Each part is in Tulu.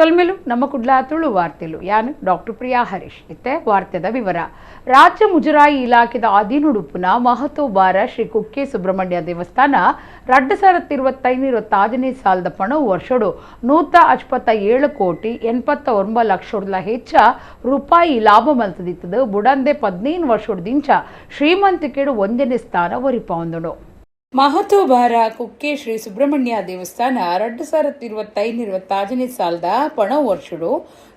ಸೊಲ್ಮೆಲು. ನಮ್ಮ ಕುಡ್ಲ ತುಳು ವಾರ್ತೆಲು. ಯಾನ್ ಡಾಕ್ಟರ್ ಪ್ರಿಯಾ ಹರೀಶ್. ಇತ್ತೆ ವಾರ್ತೆದ ವಿವರ. ರಾಜ್ಯ ಮುಜರಾಯಿ ಇಲಾಖೆದ ಅಧೀನಡುಪ್ಪುನ ಮಹತೋಬಾರ ಶ್ರೀ ಕುಕ್ಕೆ ಸುಬ್ರಹ್ಮಣ್ಯ ದೇವಸ್ಥಾನ 2025-26ನೇ ಸಾಲದ ಪಣವು ವರ್ಷಡು 157 ಕೋಟಿ 89 ಲಕ್ಷ ಹೆಚ್ಚ ರೂಪಾಯಿ ಲಾಭ ಮಲ್ತದಿತ್ತದು. ಬುಡಂದೆ 15 ವರ್ಷದಿಂಚ ಶ್ರೀಮಂತಿಕೆಡು ಒಂಜನೇ ಸ್ಥಾನ ಒರಿಪಾವೊಂದುಂಡು. ಮಹತೋಬಾರ ಕುಕ್ಕೆ ಶ್ರೀ ಸುಬ್ರಹ್ಮಣ್ಯ ದೇವಸ್ಥಾನ 2025-26ನೇ ಸಾಲದ ಪಣ ವರ್ಷಡು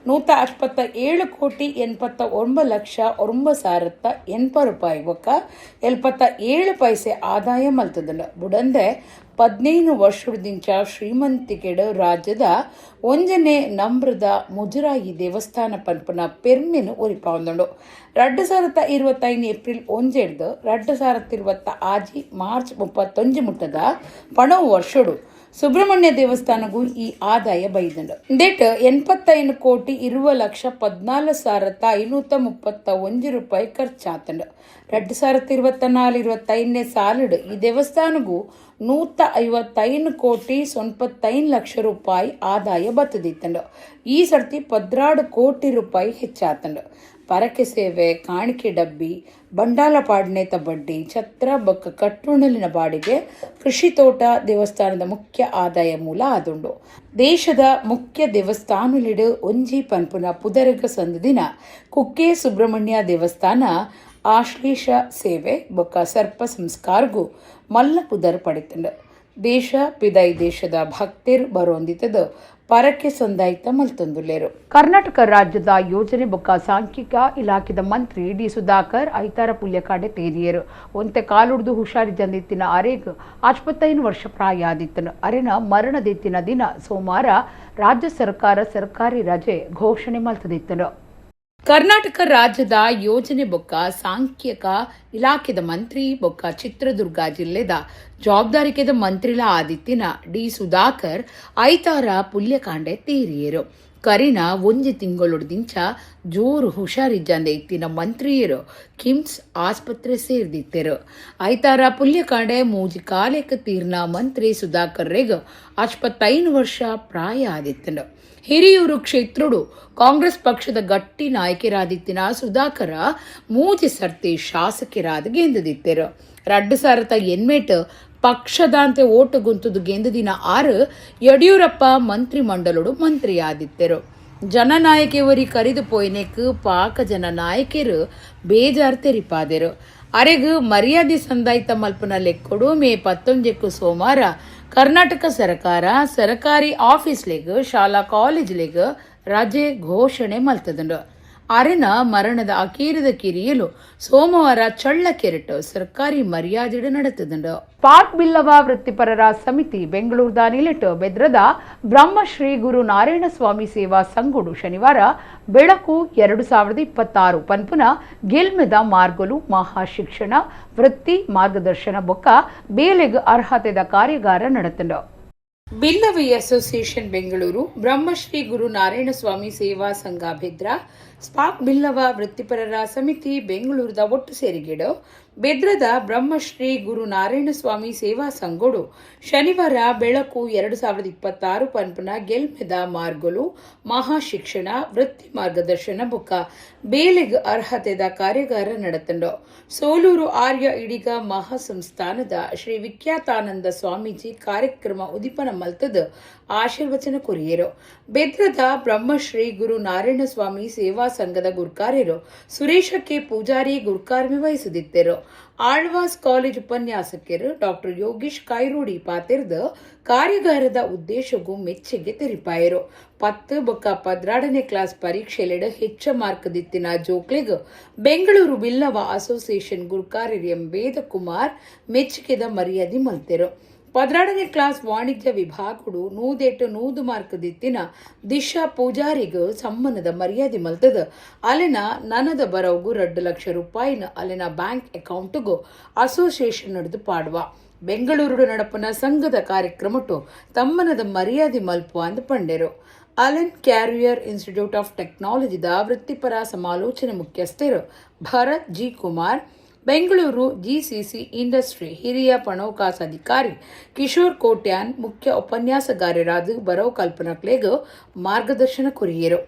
157 ಕೋಟಿ 89 ಲಕ್ಷ 9080 ರೂಪಾಯಿ ಬೊಕ್ಕ 77 ಪೈಸೆ ಆದಾಯ ಮಲ್ತದುಂಡು. ಬುಡಂದೆ 15 ವರ್ಷದಿಂಚ ಶ್ರೀಮಂತಿಕೆಡು ರಾಜ್ಯದ ಒಂಜನೇ ನಂಬ್ರದ ಮುಜರಾಯಿ ದೇವಸ್ಥಾನ ಪನ್ಪುನ ಪೆರ್ಮೆನು ಒರಿಪಾವೊಂದುಂಡು. 2025 ಏಪ್ರಿಲ್ 1ರ್ದು 2026 ಮಾರ್ಚ್ 31 ಮುಟ್ಟದ ಪಣವು ವರ್ಷಡು ಸುಬ್ರಹ್ಮಣ್ಯ ದೇವಸ್ಥಾನಗೂ ಈ ಆದಾಯ ಬೈದಂಡು. ಇಂದೆಟ್ 85 ಕೋಟಿ 20 ಲಕ್ಷ 14 ಸಾವಿರದ 531 ರೂಪಾಯಿ ಖರ್ಚಾತಂಡು. 2024-25ನೇ ಸಾಲಿಡು ಈ ದೇವಸ್ಥಾನಗೂ 155 ಕೋಟಿ 95 ಲಕ್ಷ ರೂಪಾಯಿ ಆದಾಯ ಬತ್ತದಿತ್ತಂಡು. ಈ ಸರ್ತಿ 12 ಕೋಟಿ ರೂಪಾಯಿ ಹೆಚ್ಚಾತಂಡು. ಪರಕೆ ಸೇವೆ, ಕಾಣಿಕೆ ಡಬ್ಬಿ, ಬಂಡಾಲ ಪಾಡ್ನೇತ ಬಡ್ಡಿ, ಛತ್ರ ಬೊಕ್ಕ ಕಟ್ಟುಣಲಿನ ಬಾಡಿಗೆ, ಕೃಷಿ ತೋಟ ದೇವಸ್ಥಾನದ ಮುಖ್ಯ ಆದಾಯ ಮೂಲ ಆದುಂಡು. ದೇಶದ ಮುಖ್ಯ ದೇವಸ್ಥಾನಲಿಡು ಒಂಜಿ ಪನ್ಪುನ ಪುದರ್ಗ್ ಸಂದದಿನ ಕುಕ್ಕೆ ಸುಬ್ರಹ್ಮಣ್ಯ ದೇವಸ್ಥಾನ ಆಶ್ಲೇಷ ಸೇವೆ ಬೊಕ್ಕ ಸರ್ಪ ಸಂಸ್ಕಾರಗೂ ಮಲ್ಲ ಪುದರ್ ಪಡೆತಂಡು. ದೇಶ ಪಿದೈ ದೇಶದ ಭಕ್ತರು ಬರೋಂದಿತ್ತದು ಪರಕೆ ಸಂದಾಯಿತ ಮಲ್ತೊಂದುಲ್ಲೆರು. ಕರ್ನಾಟಕ ರಾಜ್ಯದ ಯೋಜನೆ ಬೊಕ್ಕ ಸಾಂಖ್ಯಿಕ ಇಲಾಖೆದ ಮಂತ್ರಿ ಡಿ ಸುಧಾಕರ್ ಐತಾರ ಪುಲ್ಯಕಾಡೆ ತೇರಿಯರು. ಒಂತೆ ಕಾಲುಡ್ದು ಹುಷಾರಿಜ್ಜಂದಿತ್ತಿನ ಅರೆಗ್ 65 ವರ್ಷ ಪ್ರಾಯ ಆದಿತ್ತನು. ಅರೆನ ಮರಣದಿತ್ತಿನ ದಿನ ಸೋಮವಾರ ರಾಜ್ಯ ಸರ್ಕಾರ ಸರ್ಕಾರಿ ರಜೆ ಘೋಷಣೆ ಮಲ್ತದಿತ್ತನು. ಕರ್ನಾಟಕ ರಾಜ್ಯದ ಯೋಜನೆ ಬೊಕ್ಕ ಸಾಂಖ್ಯಿಕ ಇಲಾಖೆದ ಮಂತ್ರಿ ಬೊಕ್ಕ ಚಿತ್ರದುರ್ಗ ಜಿಲ್ಲೆದ ಜವಾಬ್ದಾರಿಕೆದ ಮಂತ್ರಿಲ ಆದಿತ್ತಿನ ಡಿ ಸುಧಾಕರ್ ಐತಾರ ಪುಲ್ಯಕಾಂಡೆ ತೀರಿಯರು. ಕರಿನ ಒಂಜಿ ತಿಂಗಳೊಡ್ದಿಂಚ ಜೋರು ಹುಷಾರಿಜ್ಜಂದೆ ಇತ್ತಿನ ಮಂತ್ರಿಯರು ಕಿಮ್ಸ್ ಆಸ್ಪತ್ರೆ ಸೇರ್ದಿತ್ತೆರು. ಐತಾರ ಪುಲ್ಯಕಾಂಡೆ ಮೂಜಿ ಕಾಲೆಕ್ ತೀರ್ನ ಮಂತ್ರಿ ಸುಧಾಕರ್ ರೆಗ್ 65 ವರ್ಷ ಪ್ರಾಯ ಆದಿತ್ತನು. ಹಿರಿಯೂರು ಕ್ಷೇತ್ರಡು ಕಾಂಗ್ರೆಸ್ ಪಕ್ಷದ ಗಟ್ಟಿ ನಾಯಕರಾದಿತ್ತಿನ ಸುಧಾಕರ ಮೂಜಿ ಸರ್ತಿ ಶಾಸಕರಾದ ಗೆಂದದಿತ್ತೆರು. 2008 ಪಕ್ಷದಾಂತೆ ಓಟು ಗುಂತುದು ಗೆಂದದಿನ ಆರು ಯಡಿಯೂರಪ್ಪ ಮಂತ್ರಿ ಮಂಡಲಡು ಮಂತ್ರಿಯಾದಿತ್ತೆರು. ಜನನಾಯಕಿಯವರಿ ಕರಿದು ಪೋಯಿನೆಕ್ ಪಾಕ ಜನ ನಾಯಕರು ಬೇಜಾರ್ ತೆರಿಪಾದೆರು. ಅರೆಗ್ ಮರ್ಯಾದೆ ಸಂದಾಯ್ತ ಮಲ್ಪುನ ಲೆಕ್ಕೊಡು ಮೇ 19ಕ್ಕೂ ಸೋಮವಾರ ಕರ್ನಾಟಕ ಸರ್ಕಾರ ಸರ್ಕಾರಿ ಆಫೀಸ್ಲೆಗ್, ಶಾಲಾ ಕಾಲೇಜ್ಲೆಗ್ ರಜೆ ಘೋಷಣೆ ಮಲ್ತದಂಡು. ಅರೆನ ಮರಣದ ಅಕೀರದ ಕಿರಿಯಲು ಸೋಮವಾರ ಚಳ್ಳಕೆರೆಟ್ ಸರ್ಕಾರಿ ಮರ್ಯಾದೆಡು ನಡೆತದಂಡು. ಪಾಕ್ ಬಿಲ್ಲವ ವೃತ್ತಿಪರರ ಸಮಿತಿ ಬೆಂಗಳೂರದ ನಿಲೆಟ್ ಬೆದ್ರದ ಬ್ರಹ್ಮಶ್ರೀ ಗುರು ನಾರಾಯಣ ಸ್ವಾಮಿ ಸೇವಾ ಸಂಘಡು ಶನಿವಾರ ಬೆಳಕು 2026 ಪನ್ಪುನ ಗೆಲ್ಮೆದ ಮಾರ್ಗಲು ಮಹಾ ಶಿಕ್ಷಣ, ವೃತ್ತಿ ಮಾರ್ಗದರ್ಶನ ಬೊಕ್ಕ ಬೇಲೆಗ್ ಅರ್ಹತೆದ ಕಾರ್ಯಾಗಾರ ನಡೆತಂಡು. ಬಿಲ್ಲವ ಅಸೋಸಿಯೇಷನ್ ಬೆಂಗಳೂರು, ಬ್ರಹ್ಮಶ್ರೀ ಗುರು ನಾರಾಯಣಸ್ವಾಮಿ ಸೇವಾ ಸಂಘ ಬೆದ್ರ, ಸ್ಪಾಕ್ ಬಿಲ್ಲವ ವೃತ್ತಿಪರರ ಸಮಿತಿ ಬೆಂಗಳೂರದ ಒಟ್ಟು ಸೇರಿಗೆಡು ಬೆದ್ರದ ಬ್ರಹ್ಮಶ್ರೀ ಗುರು ನಾರಾಯಣಸ್ವಾಮಿ ಸೇವಾ ಸಂಘಡು ಶನಿವಾರ ಬೆಳಕು 2026 ಪನ್ಪುನ ಗೆಲ್ಮೆದ ಮಾರ್ಗಲು ಮಹಾಶಿಕ್ಷಣ, ವೃತ್ತಿ ಮಾರ್ಗದರ್ಶನ ಬೊಕ್ಕ ಬೇಲೆಗ್ ಅರ್ಹತೆದ ಕಾರ್ಯಾಗಾರ ನಡೆತಂಡು. ಸೋಲೂರು ಆರ್ಯ ಇಡಿಗ ಮಹಾಸಂಸ್ಥಾನದ ಶ್ರೀ ವಿಖ್ಯಾತಾನಂದ ಸ್ವಾಮೀಜಿ ಕಾರ್ಯಕ್ರಮ ಉದಿಪನ ಮಲ್ತದ ಆಶೀರ್ವಚನ ಕೊರಿಯರು. ಬೆದ್ರದ ಬ್ರಹ್ಮಶ್ರೀ ಗುರು ನಾರಾಯಣ ಸ್ವಾಮಿ ಸೇವಾ ಸಂಘದ ಗುರ್ಕಾರ್ಯರು ಸುರೇಶ ಕೆ ಪೂಜಾರಿ ಗುರ್ಕಾರ್ಮೆ ವಹಿಸುದಿತ್ತೆರು. ಆಳ್ವಾಸ್ ಕಾಲೇಜ್ ಉಪನ್ಯಾಸಕರು ಡಾಕ್ಟರ್ ಯೋಗೀಶ್ ಕೈರೋಡಿ ಪಾತೆರ್ದು ಕಾರ್ಯಾಗಾರದ ಉದ್ದೇಶಗೂ ಮೆಚ್ಚುಗೆ ತೆರಿಪಾಯರು. 10 ಬೊಕ್ಕ 12ನೇ ಕ್ಲಾಸ್ ಪರೀಕ್ಷೆಲೆಡ್ ಹೆಚ್ಚ ಮಾರ್ಕ್ ದಿತ್ತಿನ ಜೋಕ್ಲೆಗ್ ಬೆಂಗಳೂರು ಬಿಲ್ಲವ ಅಸೋಸಿಯೇಷನ್ ಗುರ್ಕಾರ್ಯರ್ ಎಂ ವೇದಕುಮಾರ್ ಮೆಚ್ಚುಗೆದ ಮರ್ಯಾದೆ ಮಲ್ತೆರು. 12ನೇ ಕ್ಲಾಸ್ ವಾಣಿಜ್ಯ ವಿಭಾಗಡು 100ಟ್ 100 ಮಾರ್ಕ್ ದಿತ್ತಿನ ದಿಶಾ ಪೂಜಾರಿಗ್ ಸಮ್ಮನದ ಮರ್ಯಾದೆ ಮಲ್ತದ ಅಲೆನ ನನದ ಬರವುಗು 2 ಲಕ್ಷ ರೂಪಾಯಿನ ಅಲೆನ ಬ್ಯಾಂಕ್ ಅಕೌಂಟ್ಗೂ ಅಸೋಸಿಯೇಷನ್ ನಡೆದು ಪಾಡುವ ಬೆಂಗಳೂರು ನಡಪುನ ಸಂಘದ ಕಾರ್ಯಕ್ರಮಟು ತಮ್ಮನದ ಮರ್ಯಾದೆ ಮಲ್ಪುವ ಅಂದ್ ಪಂಡೆರು. Allen carrier institute of ಟೆಕ್ನಾಲಜಿದ ವೃತ್ತಿಪರ ಸಮಾಲೋಚನೆ ಮುಖ್ಯಸ್ಥರು Bharath G Kumar, Bengaluru GCC industry ಹಿರಿಯ ಪಣೋಕಾಸ ಅಧಿಕಾರಿ ಕಿಶೋರ್ ಕೋಟ್ಯಾನ್ ಮುಖ್ಯ ಉಪನ್ಯಾಸಗಾರರಾದ ಬರವು ಕಲ್ಪನಕ್ಲೆಗ್ ಮಾರ್ಗದರ್ಶನ ಕೊರಿಯರು.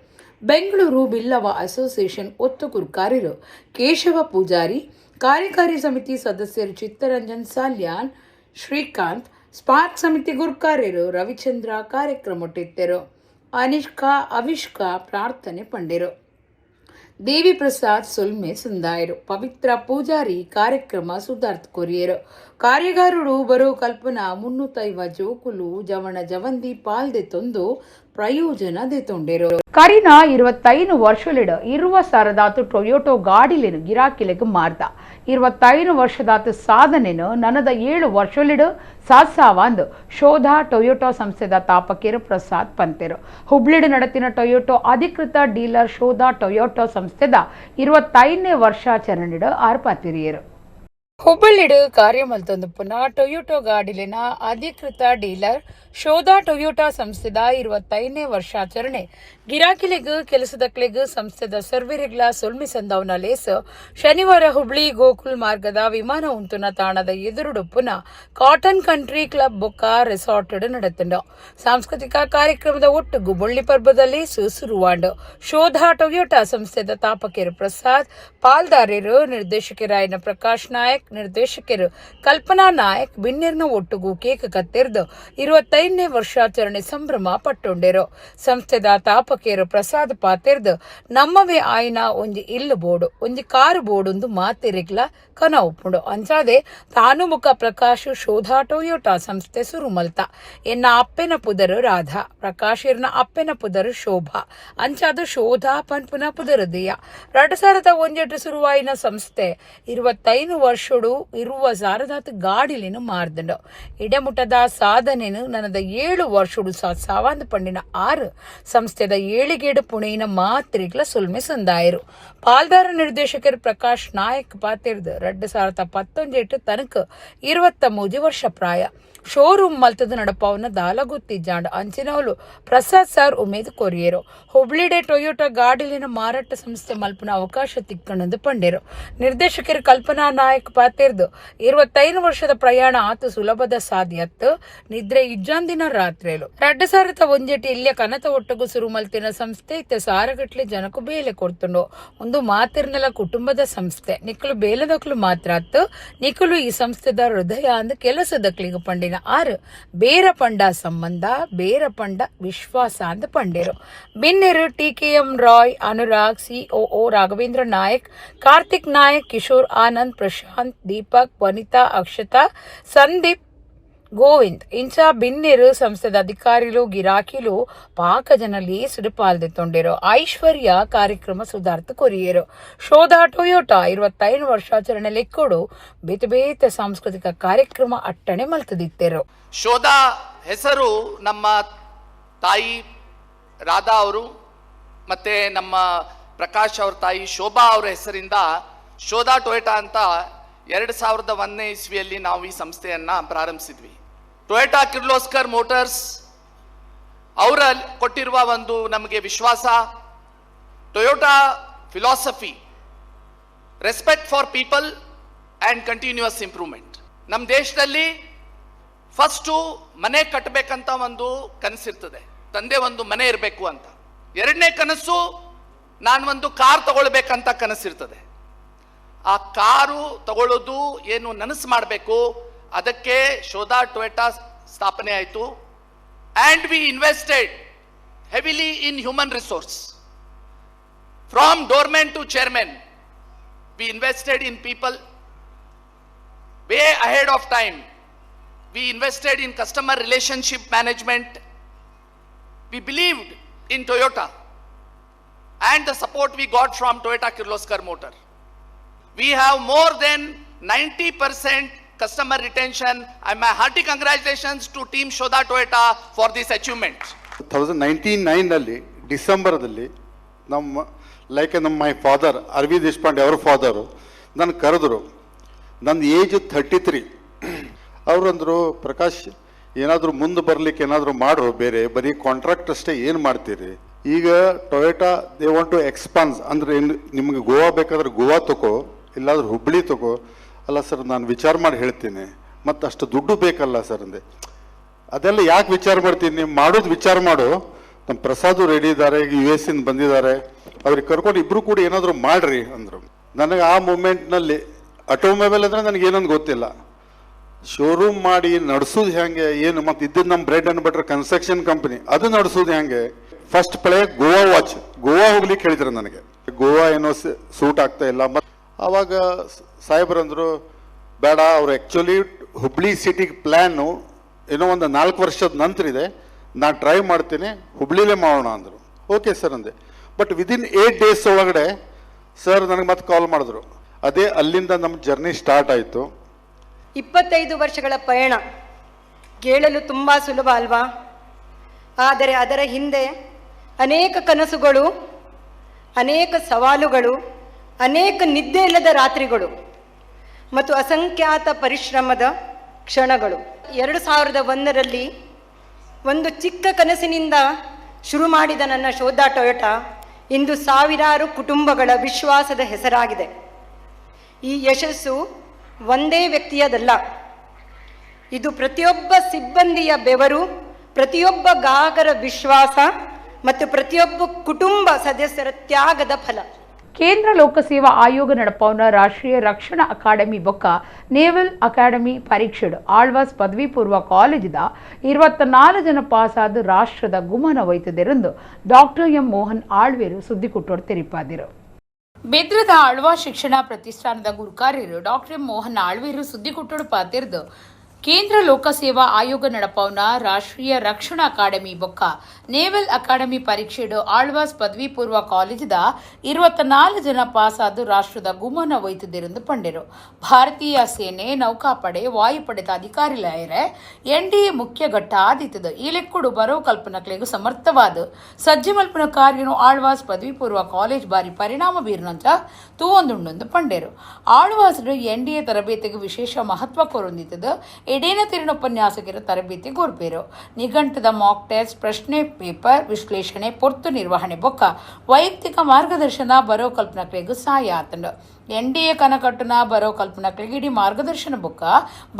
ಬೆಂಗಳೂರು ಬಿಲ್ಲವ ಅಸೋಸಿಯೇಷನ್ ಒತ್ತು ಗುರ್ಕಾರರು ಕೇಶವ ಪೂಜಾರಿ, ಕಾರ್ಯಕಾರಿ ಸಮಿತಿ ಸದಸ್ಯರು ಚಿತ್ತರಂಜನ್ ಸಾಲ್ಯಾನ್, ಶ್ರೀಕಾಂತ್, ಸ್ಪಾರ್ಕ್ ಸಮಿತಿ ಗುರ್ಕಾರ್ಯರು ರವಿಚಂದ್ರ ಕಾರ್ಯಕ್ರಮಟ್ಟಿದ್ದರು. ಅನಿಷ್ಕಾ ಅವಿಷ್ಕಾ ಪ್ರಾರ್ಥನೆ ಪಂಡಿರು. ದೇವಿ ಪ್ರಸಾದ್ ಸೊಲ್ಮೆ ಸಂದಾಯರು. ಪವಿತ್ರ ಪೂಜಾರಿ ಕಾರ್ಯಕ್ರಮ ಸುಧಾರ್ಥ ಕೊರಿಯರು. ಕಾರ್ಯಗಾರರು ಬರೋ ಕಲ್ಪನಾ 350 ಜೋಕುಲು ಜವಣ ಜವಂದಿ ಪಾಲ್ದೆ ತೊಂದು ಪ್ರಯೋಜನ ದೆತೊಂಡೆರು. ಕರಿನ 25 ವರ್ಷಲಿಡ ಇರುವ ಸಾರದಾತು ಟೊಯೋಟೊ ಗಾಡಿಲೇನು ಗಿರಾಕಿಲೆಗ್ ಮಾರ್ದ. 25 ವರ್ಷದಾತು ಸಾಧನೆನು ನನದ 7 ವರ್ಷಲಿಡು ಸಾತ್ಸಾವಾಂದು ಶೋಧ ಟೊಯೋಟೊ ಸಂಸ್ಥೆದ ತಾಪಕೇರು ಪ್ರಸಾದ್ ಪಂತೆರು. ಹುಬ್ಳಿಡು ನಡತಿನ ಟೊಯೋಟೊ ಅಧಿಕೃತ ಡೀಲರ್ ಶೋಧ ಟೊಯೋಟೊ ಸಂಸ್ಥೆದ 25ನೇ ವರ್ಷಾಚರಣೆಡು ಆರ್ಪಾತಿರಿಯರು. ಹುಬ್ಬಳ್ಳಿಡು ಕಾರ್ಯಮಲ್ತೊಂದು ಪುನಃ ಟೊಯೋಟೊ ಗಾಡಿಲಿನ ಅಧಿಕೃತ ಡೀಲರ್ ಶೋಧ ಟೊಯೋಟಾ ಸಂಸ್ಥೆದ 25ನೇ ವರ್ಷಾಚರಣೆ ಗಿರಾಕಿಲೆಗ್ ಕೆಲಸದಕ್ಲೆಗ್ ಸಂಸ್ಥೆದ ಸರ್ವೆರೆಗ್ಲ ಸೊಲ್ಮೆ ಸಂದವನ ಲೇಸ್ ಶನಿವಾರ ಹುಬ್ಳಿ ಗೋಕುಲ್ ಮಾರ್ಗದ ವಿಮಾನ ಉಂತುನ ತಾಣದ ಎದುರುಡುಪ್ಪುನ cotton country club ಬೊಕ್ಕ ರೆಸಾರ್ಟ್ ನಡತುಂಡು. ಸಾಂಸ್ಕೃತಿಕ ಕಾರ್ಯಕ್ರಮದ ಒಟ್ಟುಗು ಬೊಳ್ಳಿ ಪರ್ಬದಲ್ಲಿ ಸುರುವಾಂಡು. ಶೋಧ ಟೊಯೋಟಾ ಸಂಸ್ಥೆದ ತಾಪಕೇರು ಪ್ರಸಾದ್, ಪಾಲ್ದಾರರು ನಿರ್ದೇಶಕರಾಯನ ಪ್ರಕಾಶ್ ನಾಯಕ್, ನಿರ್ದೇಶಕರು ಕಲ್ಪನಾ ನಾಯಕ್ ಬಿನ್ನೆರ್ನ ಒಟ್ಟುಗು ಕೇಕ್ ಕತ್ತೆರ್ದು 25ನೇ ವರ್ಷಾಚರಣೆ ಸಂಭ್ರಮ ಪಟ್ಟೊಂಡೆರು. ಸಂಸ್ಥೆದ ತಾಪಕೇರು ಪ್ರಸಾದ್ ಪಾತೆರ್ದು, ನಮ್ಮವೇ ಆಯ್ನ ಒಂಜಿ ಇಲ್ಲು ಬೋಡು, ಒಂಜಿ ಕಾರು ಬೋಡುಂದು ಮಾತೆರೆಗ್ಲ ಕನ ಉಪ್ಪುಂಡು. ಅಂಚಾದೆ ತಾನು ಮುಖ ಪ್ರಕಾಶ್ ಶೋಧ ಟೊಯೋಟಾ ಸಂಸ್ಥೆ ಸುರು ಮಲ್ತ. ಎನ್ನ ಅಪ್ಪೆನ ಪುದರು ರಾಧಾ, ಪ್ರಕಾಶಿರ್ನ ಅಪ್ಪೆನ ಪುದರು ಶೋಭಾ, ಅಂಚಾದ ಶೋಧ ಪನ್ಪುನ ಪುದರು ದಿಯ. 2001 ಸುರುವಾಯಿನ ಸಂಸ್ಥೆ 25 ವರ್ಷಡು ಇರುವ ಸಾರದಾತ್ ಗಾಡಿಲೇನು ಮಾರ್ದಂಡು. ಇಡಮುಟದ ಸಾಧನೆನು ನನದ 7 ವರ್ಷಡು ಸಾವಾಂದ್ ಪಂಡಿನ 6 ಸಂಸ್ಥೆದ ಏಳಿಗೇಡು ಪುಣೆಯಿನ ಮಾತ್ರಿಗ್ಲ ಸುಲ್ಮೆ ಸಂದಾಯರು. ಪಾಲ್ದಾರ ನಿರ್ದೇಶಕರು ಪ್ರಕಾಶ್ ನಾಯಕ್ ಪಾತಿರ್ದು, 2019 ತನಕ 23 ವರ್ಷ ಪ್ರಾಯ ಶೋರೂಮ್ ಮಲ್ತದ ನಡಪಾವನ ದಾಲ ಗೊತ್ತಿಜ್ಜಾಂಡ್. ಅಂಚಿನವಲು ಪ್ರಸಾದ್ ಸರ್ ಉಮೇದ್ ಕೊರಿಯರು. ಹುಬ್ಳಿಡೆ ಟೊಯೋಟಾ ಗಾಡಿಲಿನ ಮಾರಾಟ ಸಂಸ್ಥೆ ಮಲ್ಪನ ಅವಕಾಶ ತಿಕ್ಕಣಂದು ಪಂಡೇರು. ನಿರ್ದೇಶಕರು ಕಲ್ಪನಾ ನಾಯಕ್ ಪಾತಿರ್ದು, 25 ವರ್ಷದ ಪ್ರಯಾಣ ಆತು ಸುಲಭದ ಸಾಧ್ಯತ್, ನಿದ್ರೆ ಇಜ್ಜಾಂದಿನ ರಾತ್ರಿಲು. 2001 ಇಲ್ಲಿಯ ಕನತ ಒಟ್ಟುಗು ಸುರು ಮಲ್ತಿನ ಸಂಸ್ಥೆ ಇತ್ತೆ ಸಾರಗಟ್ಲೆ ಜನಕು ಬೇಲೆ ಕೊಡ್ತುಂಡು. ಒಂದು ಮಾತಿರ್ನಲ ಕುಟುಂಬದ ಸಂಸ್ಥೆ, ನಿಕ್ಕಲು ಬೇಲದಕ್ಲು ಮಾತ್ರ ಅತ್ತು, ನಿಕ್ಕಲು ಈ ಸಂಸ್ಥೆದ ಹೃದಯ ಅಂದ್ ಕೆಲಸದಕ್ಲಿಗ ಪಂಡಿನ ಆರು. ಬೇರ ಪಂಡ ಸಂಬಂಧ, ಬೇರ ಪಂಡ ವಿಶ್ವಾಸ ಅಂದ್ ಪಂಡೇರು. ಬಿನ್ನೆರು ಟಿಕೆಎಂ ರಾಯ್, ಅನುರಾಗ್, ಸಿಒಒ ರಾಘವೇಂದ್ರ ನಾಯಕ್, ಕಾರ್ತಿಕ್ ನಾಯಕ್, ಕಿಶೋರ್ ಆನಂದ್, ಪ್ರಶಾಂತ್, ದೀಪಕ್, ವನಿತಾ, ಅಕ್ಷತಾ, ಸಂದೀಪ್, ಗೋವಿಂದ್ ಇಂಚ ಬಿನ್ನೆರು ಸಂಸ್ಥೆದ ಅಧಿಕಾರಿಲು, ಗಿರಾಕಿಲು ಪಾಕ ಜನ ಲೇಸುಡು ಪಾಲ್ದೆತ್ತೊಂಡೆರು. ಐಶ್ವರ್ಯ ಕಾರ್ಯಕ್ರಮ ಸುಧಾರ್ಥ ಕೊರಿಯರು. ಶೋಧ ಟೊಯೋಟಾ 25 ವರ್ಷಾಚರಣೆ ಲೆಕ್ಕೋಡು ಬೇತೆ ಬೇತೆ ಸಾಂಸ್ಕೃತಿಕ ಕಾರ್ಯಕ್ರಮ ಅಟ್ಟಣೆ ಮಲ್ತದಿತ್ತೆರು. ಶೋಧ ಹೆಸರು ನಮ್ಮ ತಾಯಿ ರಾಧಾ ಅವರು ಮತ್ತೆ ನಮ್ಮ ಪ್ರಕಾಶ್ ಅವ್ರ ತಾಯಿ ಶೋಭಾ ಅವರ ಹೆಸರಿಂದ ಶೋಧಾ ಟೊಯೋಟಾ ಅಂತ 2001ನೇ ಇಸ್ವಿಯಲ್ಲಿ ನಾವು ಈ ಸಂಸ್ಥೆಯನ್ನ ಪ್ರಾರಂಭಿಸಿದ್ವಿ. ಟೊಯೋಟಾ ಕಿರ್ಲೋಸ್ಕರ್ ಮೋಟಾರ್ಸ್ ಅವರ ಕೊಟ್ಟಿರುವ ಒಂದು ನಮಗೆ ವಿಶ್ವಾಸ, Toyota philosophy, respect for people and continuous improvement. ನಮ್ಮ ದೇಶದಲ್ಲಿ ಫಸ್ಟು ಮನೆ ಕಟ್ಟಬೇಕಂತ ಒಂದು ಕನಸಿರ್ತದೆ, ತಂದೆ ಒಂದು ಮನೆ ಇರಬೇಕು ಅಂತ. ಎರಡನೇ ಕನಸು ನಾನು ಒಂದು ಕಾರ್ ತಗೊಳ್ಬೇಕಂತ ಕನಸಿರ್ತದೆ. ಆ ಕಾರು ತಗೊಳ್ಳೋದು ಏನು ನನಸು ಮಾಡಬೇಕು, ಅದಕ್ಕೆ ಶೋಧಾ ಟೊಯೋಟಾ ಸ್ಥಾಪನೆ ಆಯಿತು. And we invested heavily in human resource. From doorman to chairman, we invested in people way ahead of time. We invested in customer relationship management. We believed in Toyota and the support we got from Toyota Kirloskar Motor. We have more than 90% customer retention, and my hearty congratulations to Team Shodha Toyota for this achievement. 1999ನಲ್ಲಿ ಡಿಸೆಂಬರ್ದಲ್ಲಿ ನಮ್ಮ like ನಮ್ಮ my father Arvind Deshpande ಅವರ father ನನ್ನ ಕರೆದ್ರು. ನನ್ನ age 33. ಅವರು ಅಂದರು, "ಪ್ರಕಾಶ್, ಏನಾದರೂ ಮುಂದೆ ಬರಲಿಕ್ಕೆ ಏನಾದರೂ ಮಾಡ್ರು, ಬೇರೆ ಬರೀ ಕಾಂಟ್ರಾಕ್ಟ್ ಅಷ್ಟೇ ಏನು ಮಾಡ್ತೀರಿ? ಈಗ Toyota, they want to expands, ಅಂದರೆ ಏನು, ನಿಮಗೆ ಗೋವಾ ಬೇಕಾದ್ರೆ ಗೋವಾ ತಗೋ." ಇಲ್ಲಾಂದ್ರೆ ಹುಬ್ಬಳ್ಳಿ ತಗೋ. ಅಲ್ಲ ಸರ್, ನಾನು ವಿಚಾರ ಮಾಡಿ ಹೇಳ್ತೀನಿ, ಮತ್ತು ಅಷ್ಟು ದುಡ್ಡು ಬೇಕಲ್ಲ ಸರ್ ಅಂದೆ. ಅದೆಲ್ಲ ಯಾಕೆ ವಿಚಾರ ಮಾಡ್ತೀನಿ, ನೀವು ಮಾಡೋದು ವಿಚಾರ ಮಾಡು. ನಮ್ಮ ಪ್ರಸಾದು ರೆಡಿ ಇದ್ದಾರೆ, ಈಗ ಯುಎಸ್ ಇಂದ ಬಂದಿದ್ದಾರೆ, ಅವ್ರಿಗೆ ಕರ್ಕೊಂಡು ಇಬ್ಬರು ಕೂಡ ಏನಾದರೂ ಮಾಡ್ರಿ ಅಂದರು. ನನಗೆ ಆ ಮೂಮೆಂಟ್ನಲ್ಲಿ ಆಟೋಮೊಬೈಲ್ ಅಂದರೆ ನನಗೆ ಏನೊಂದು ಗೊತ್ತಿಲ್ಲ, ಶೋರೂಮ್ ಮಾಡಿ ನಡೆಸೋದು ಹೆಂಗೆ ಏನು, ಮತ್ತು ಇದ್ದಿದ್ದು ನಮ್ಮ bread and butter construction company, ಅದು ನಡೆಸೋದು ಹೆಂಗೆ. First play Goa watch, Goa ಹೋಗ್ಲಿಕ್ಕೆ ಹೇಳಿದ್ರು ನನಗೆ. ಗೋವಾ ಏನೋ ಸೂಟ್ ಆಗ್ತಾ ಇಲ್ಲ. ಮತ್ತು ಆವಾಗ ಸಾಹೇಬ್ರಂದರು ಬೇಡ, ಅವ್ರು ಆ್ಯಕ್ಚುಲಿ ಹುಬ್ಳಿ ಸಿಟಿಗೆ ಪ್ಲ್ಯಾನು ಏನೋ ಒಂದು 4 ವರ್ಷದ ನಂತರ ಇದೆ, ನಾನು ಟ್ರೈ ಮಾಡ್ತೀನಿ, ಹುಬ್ಳಿಲೇ ಮಾಡೋಣ ಅಂದರು. ಓಕೆ ಸರ್ ಅಂದೆ. But within 8 days ಒಳಗಡೆ ಸರ್ ನನಗೆ ಮತ್ತೆ ಕಾಲ್ ಮಾಡಿದ್ರು. ಅದೇ ಅಲ್ಲಿಂದ ನಮ್ಮ ಜರ್ನಿ ಸ್ಟಾರ್ಟ್ ಆಯಿತು. 25 ವರ್ಷಗಳ ಪಯಣ ಕೇಳಲು ತುಂಬ ಸುಲಭ ಅಲ್ವಾ? ಆದರೆ ಅದರ ಹಿಂದೆ ಅನೇಕ ಕನಸುಗಳು, ಅನೇಕ ಸವಾಲುಗಳು, ಅನೇಕ ನಿದ್ದೆ ಇಲ್ಲದ ರಾತ್ರಿಗಳು ಮತ್ತು ಅಸಂಖ್ಯಾತ ಪರಿಶ್ರಮದ ಕ್ಷಣಗಳು. 2001ರಲ್ಲಿ ಒಂದು ಚಿಕ್ಕ ಕನಸಿನಿಂದ ಶುರು ಮಾಡಿದ ನನ್ನ ಶೋಧ ಟೊಯೋಟಾ ಇಂದು ಸಾವಿರಾರು ಕುಟುಂಬಗಳ ವಿಶ್ವಾಸದ ಹೆಸರಾಗಿದೆ. ಈ ಯಶಸ್ಸು ಒಂದೇ ವ್ಯಕ್ತಿಯದಲ್ಲ, ಇದು ಪ್ರತಿಯೊಬ್ಬ ಸಿಬ್ಬಂದಿಯ ಬೆವರು, ಪ್ರತಿಯೊಬ್ಬ ಗ್ರಾಹಕರ ವಿಶ್ವಾಸ ಮತ್ತು ಪ್ರತಿಯೊಬ್ಬ ಕುಟುಂಬ ಸದಸ್ಯರ ತ್ಯಾಗದ ಫಲ. ಕೇಂದ್ರ ಲೋಕಸೇವಾ ಆಯೋಗ ನಡಪವನ ರಾಷ್ಟ್ರೀಯ ರಕ್ಷಣಾ ಅಕಾಡೆಮಿ ಬೊಕ್ಕ ನೇವಲ್ ಅಕಾಡೆಮಿ ಪರೀಕ್ಷೆಡು ಆಳ್ವಾಸ್ ಪದವಿ ಪೂರ್ವ ಕಾಲೇಜಿದ 24 ಜನ ಪಾಸಾದ ರಾಷ್ಟ್ರದ ಗುಮನ ವಹಿಸಿದರೆಂದು ಡಾಕ್ಟರ್ ಎಂ ಮೋಹನ್ ಆಳ್ವೇರು ಸುದ್ದಿಕುಟ್ಟೋಡು ತೆರಿಪಾದಿರು. ಬೆದ್ರದ ಆಳ್ವಾ ಶಿಕ್ಷಣ ಪ್ರತಿಷ್ಠಾನದ ಗುರುಕಾರ್ಯರು ಡಾಕ್ಟರ್ ಎಂ ಮೋಹನ್ ಆಳ್ವೇರು ಸುದ್ದಿಕುಟ್ಟೋಡು ಪಾತಿರ್ದು ಕೇಂದ್ರ ಲೋಕಸೇವಾ ಆಯೋಗ ನಡಪವನ ರಾಷ್ಟ್ರೀಯ ರಕ್ಷಣಾ ಅಕಾಡೆಮಿ ಬೊಕ್ಕ ನೇವಲ್ ಅಕಾಡೆಮಿ ಪರೀಕ್ಷೆಡು ಆಳ್ವಾಸ್ ಪದವಿ ಪೂರ್ವ ಕಾಲೇಜಿದ 24 ಜನ ಪಾಸಾದ ರಾಷ್ಟ್ರದ ಗುಮನ ವಹಿಸಿದರೆಂದು ಪಂಡೆರು. ಭಾರತೀಯ ಸೇನೆ, ನೌಕಾಪಡೆ, ವಾಯುಪಡೆದ ಅಧಿಕಾರಿಲಾಯರೆ ಎನ್ಡಿಎ ಮುಖ್ಯ ಘಟ್ಟ ಆದಿತ್ತದ ಈ ಲೆಕ್ಕುಡು ಬರೋ ಕಲ್ಪನಕ್ಲೆಗೂ ಸಮರ್ಥವಾದ ಸಜ್ಜೆ ಮಲ್ಪನ ಕಾರ್ಯನು ಆಳ್ವಾಸ್ ಪದವಿ ಪೂರ್ವ ಕಾಲೇಜ್ ಬಾರಿ ಪರಿಣಾಮ ಬೀರುನಂಚ ತೂವೊಂದುಂಡೊಂದು ಪಂಡೆರು. ಆಳ್ವಾಸ್ಡು ಎನ್ಡಿಎ ತರಬೇತಿಗೆ ವಿಶೇಷ ಮಹತ್ವ ಕೊರೊಂದಿತ್ತದ ಎಡೇನ ತಿರುಣ ಉಪನ್ಯಾಸಕರ ತರಬೇತಿ ಕೊರ್ಪೇರು. ನಿಘಂಟದ ಮಾಕ್ ಟೆಸ್ಟ್, ಪ್ರಶ್ನೆ ಪೇಪರ್ ವಿಶ್ಲೇಷಣೆ, ಪೊರ್ತು ನಿರ್ವಹಣೆ ಬೊಕ್ಕ ವೈಯಕ್ತಿಕ ಮಾರ್ಗದರ್ಶನ ಬರೋ ಕಲ್ಪನಕ್ಲೆಗ್ ಸಹಾಯ ಆತಂಡು. ಎನ್ಡಿಎ ಕನಕಟ್ಟುನ ಬರೋ ಕಲ್ಪನಕ್ಲೆಗ್ ಇಡೀ ಮಾರ್ಗದರ್ಶನ ಬೊಕ್ಕ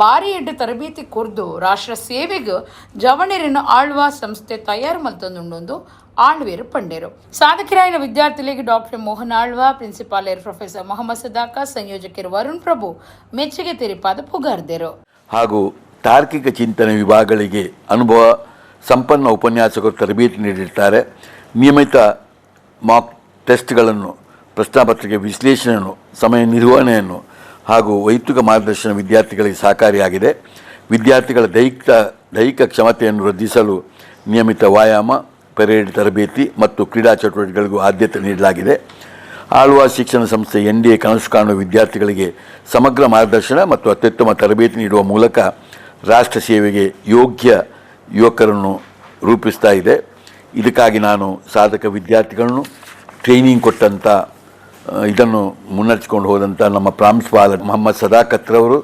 ಬಾರಿ ಎಡ್ಡು ತರಬೇತಿ ಕೊರ್ದು ರಾಷ್ಟ್ರ ಸೇವೆಗೆ ಜವಣೆರನ್ನು ಆಳ್ವಾ ಸಂಸ್ಥೆ ತಯಾರು ಮಲ್ತೊಂದುಂಡೊಂದು ಆಳ್ವೇರು ಪಂಡೇರು. ಸಾಧಕರಾಯನ ವಿದ್ಯಾರ್ಥಿಗಳಿಗೆ ಡಾಕ್ಟರ್ ಮೋಹನ್ ಆಳ್ವಾ, ಪ್ರಿನ್ಸಿಪಾಲರ್ ಪ್ರೊಫೆಸರ್ ಮೊಹಮ್ಮದ್ ಸದಾಕ, ಸಂಯೋಜಕರು ವರುಣ್ ಪ್ರಭು ಮೆಚ್ಚುಗೆ ತೆರಿಪಾದ ಪುಗಾರ್ದೆರು. ಹಾಗೂ ತಾರ್ಕಿಕ ಚಿಂತನೆ ವಿಭಾಗಗಳಿಗೆ ಅನುಭವ ಸಂಪನ್ನ ಉಪನ್ಯಾಸಕರು ತರಬೇತಿ ನೀಡಿರ್ತಾರೆ. ನಿಯಮಿತ ಮಾಕ್ ಟೆಸ್ಟ್ಗಳನ್ನು, ಪ್ರಶ್ನಾಪತ್ರಿಕೆ ವಿಶ್ಲೇಷಣೆಯನ್ನು, ಸಮಯ ನಿರ್ವಹಣೆಯನ್ನು ಹಾಗೂ ವೈಯಕ್ತಿಕ ಮಾರ್ಗದರ್ಶನ ವಿದ್ಯಾರ್ಥಿಗಳಿಗೆ ಸಹಕಾರಿಯಾಗಿದೆ. ವಿದ್ಯಾರ್ಥಿಗಳ ದೈಹಿಕ ಕ್ಷಮತೆಯನ್ನು ವೃದ್ಧಿಸಲು ನಿಯಮಿತ ವ್ಯಾಯಾಮ, ಪೆರೇಡ್ ತರಬೇತಿ ಮತ್ತು ಕ್ರೀಡಾ ಚಟುವಟಿಕೆಗಳಿಗೂ ಆದ್ಯತೆ ನೀಡಲಾಗಿದೆ. ಆಳ್ವಾ ಶಿಕ್ಷಣ ಸಂಸ್ಥೆ ಎನ್ಡಿಎ ಕನಸು ಕಾಣುವ ವಿದ್ಯಾರ್ಥಿಗಳಿಗೆ ಸಮಗ್ರ ಮಾರ್ಗದರ್ಶನ ಮತ್ತು ಅತ್ಯುತ್ತಮ ತರಬೇತಿ ನೀಡುವ ಮೂಲಕ ರಾಷ್ಟ್ರ ಸೇವೆಗೆ ಯೋಗ್ಯ ಯುವಕರನ್ನು ರೂಪಿಸ್ತಾ ಇದೆ. ಇದಕ್ಕಾಗಿ ನಾನು ಸಾಧಕ ವಿದ್ಯಾರ್ಥಿಗಳನ್ನು ಟ್ರೈನಿಂಗ್ ಕೊಟ್ಟಂಥ, ಇದನ್ನು ಮುನ್ನಡೆಸಿಕೊಂಡು ಹೋದಂಥ ನಮ್ಮ ಪ್ರಾಂಶುಪಾಲ ಮೊಹಮ್ಮದ್ ಸದಾಕತ್ರವರು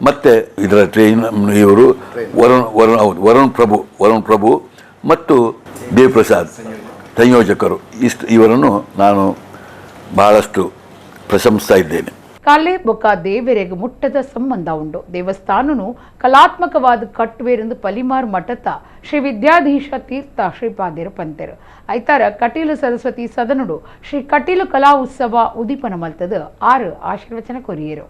ಮತ್ತು ಇದರ ಟ್ರೈನ್ ಇವರು ವರುಣ್ ವರುಣ್ ಹೌದು, ವರುಣ್ ಪ್ರಭು ಮತ್ತು ದೇವಪ್ರಸಾದ್ ಸಂಯೋಜಕರು, ಇಷ್ಟು ಇವರನ್ನು ನಾನು ಬಹಳಷ್ಟು ಪ್ರಶಂಸಿಸ್ತಾ ಇದ್ದೇನೆ. ಕಲೆ ಬೊಕ್ಕ ದೇವರೆಗೆ ಮುಟ್ಟದ ಸಂಬಂಧ ಉಂಡು. ದೇವಸ್ಥಾನನು ಕಲಾತ್ಮಕವಾದ ಕಟ್ಟುವೆರೆಂದು ಪಲಿಮಾರ್ ಮಠತ ಶ್ರೀ ವಿದ್ಯಾಧೀಶ ತೀರ್ಥ ಶ್ರೀಪಾದಿರು ಪಂತೆರು. ಐತಾರ ಕಟೀಲು ಸರಸ್ವತಿ ಸದನುಡು ಶ್ರೀ ಕಟೀಲು ಕಲಾ ಉತ್ಸವ ಉದೀಪನ ಮಲ್ತದ ಆರು ಆಶೀರ್ವಚನ ಕೊರಿಯರು.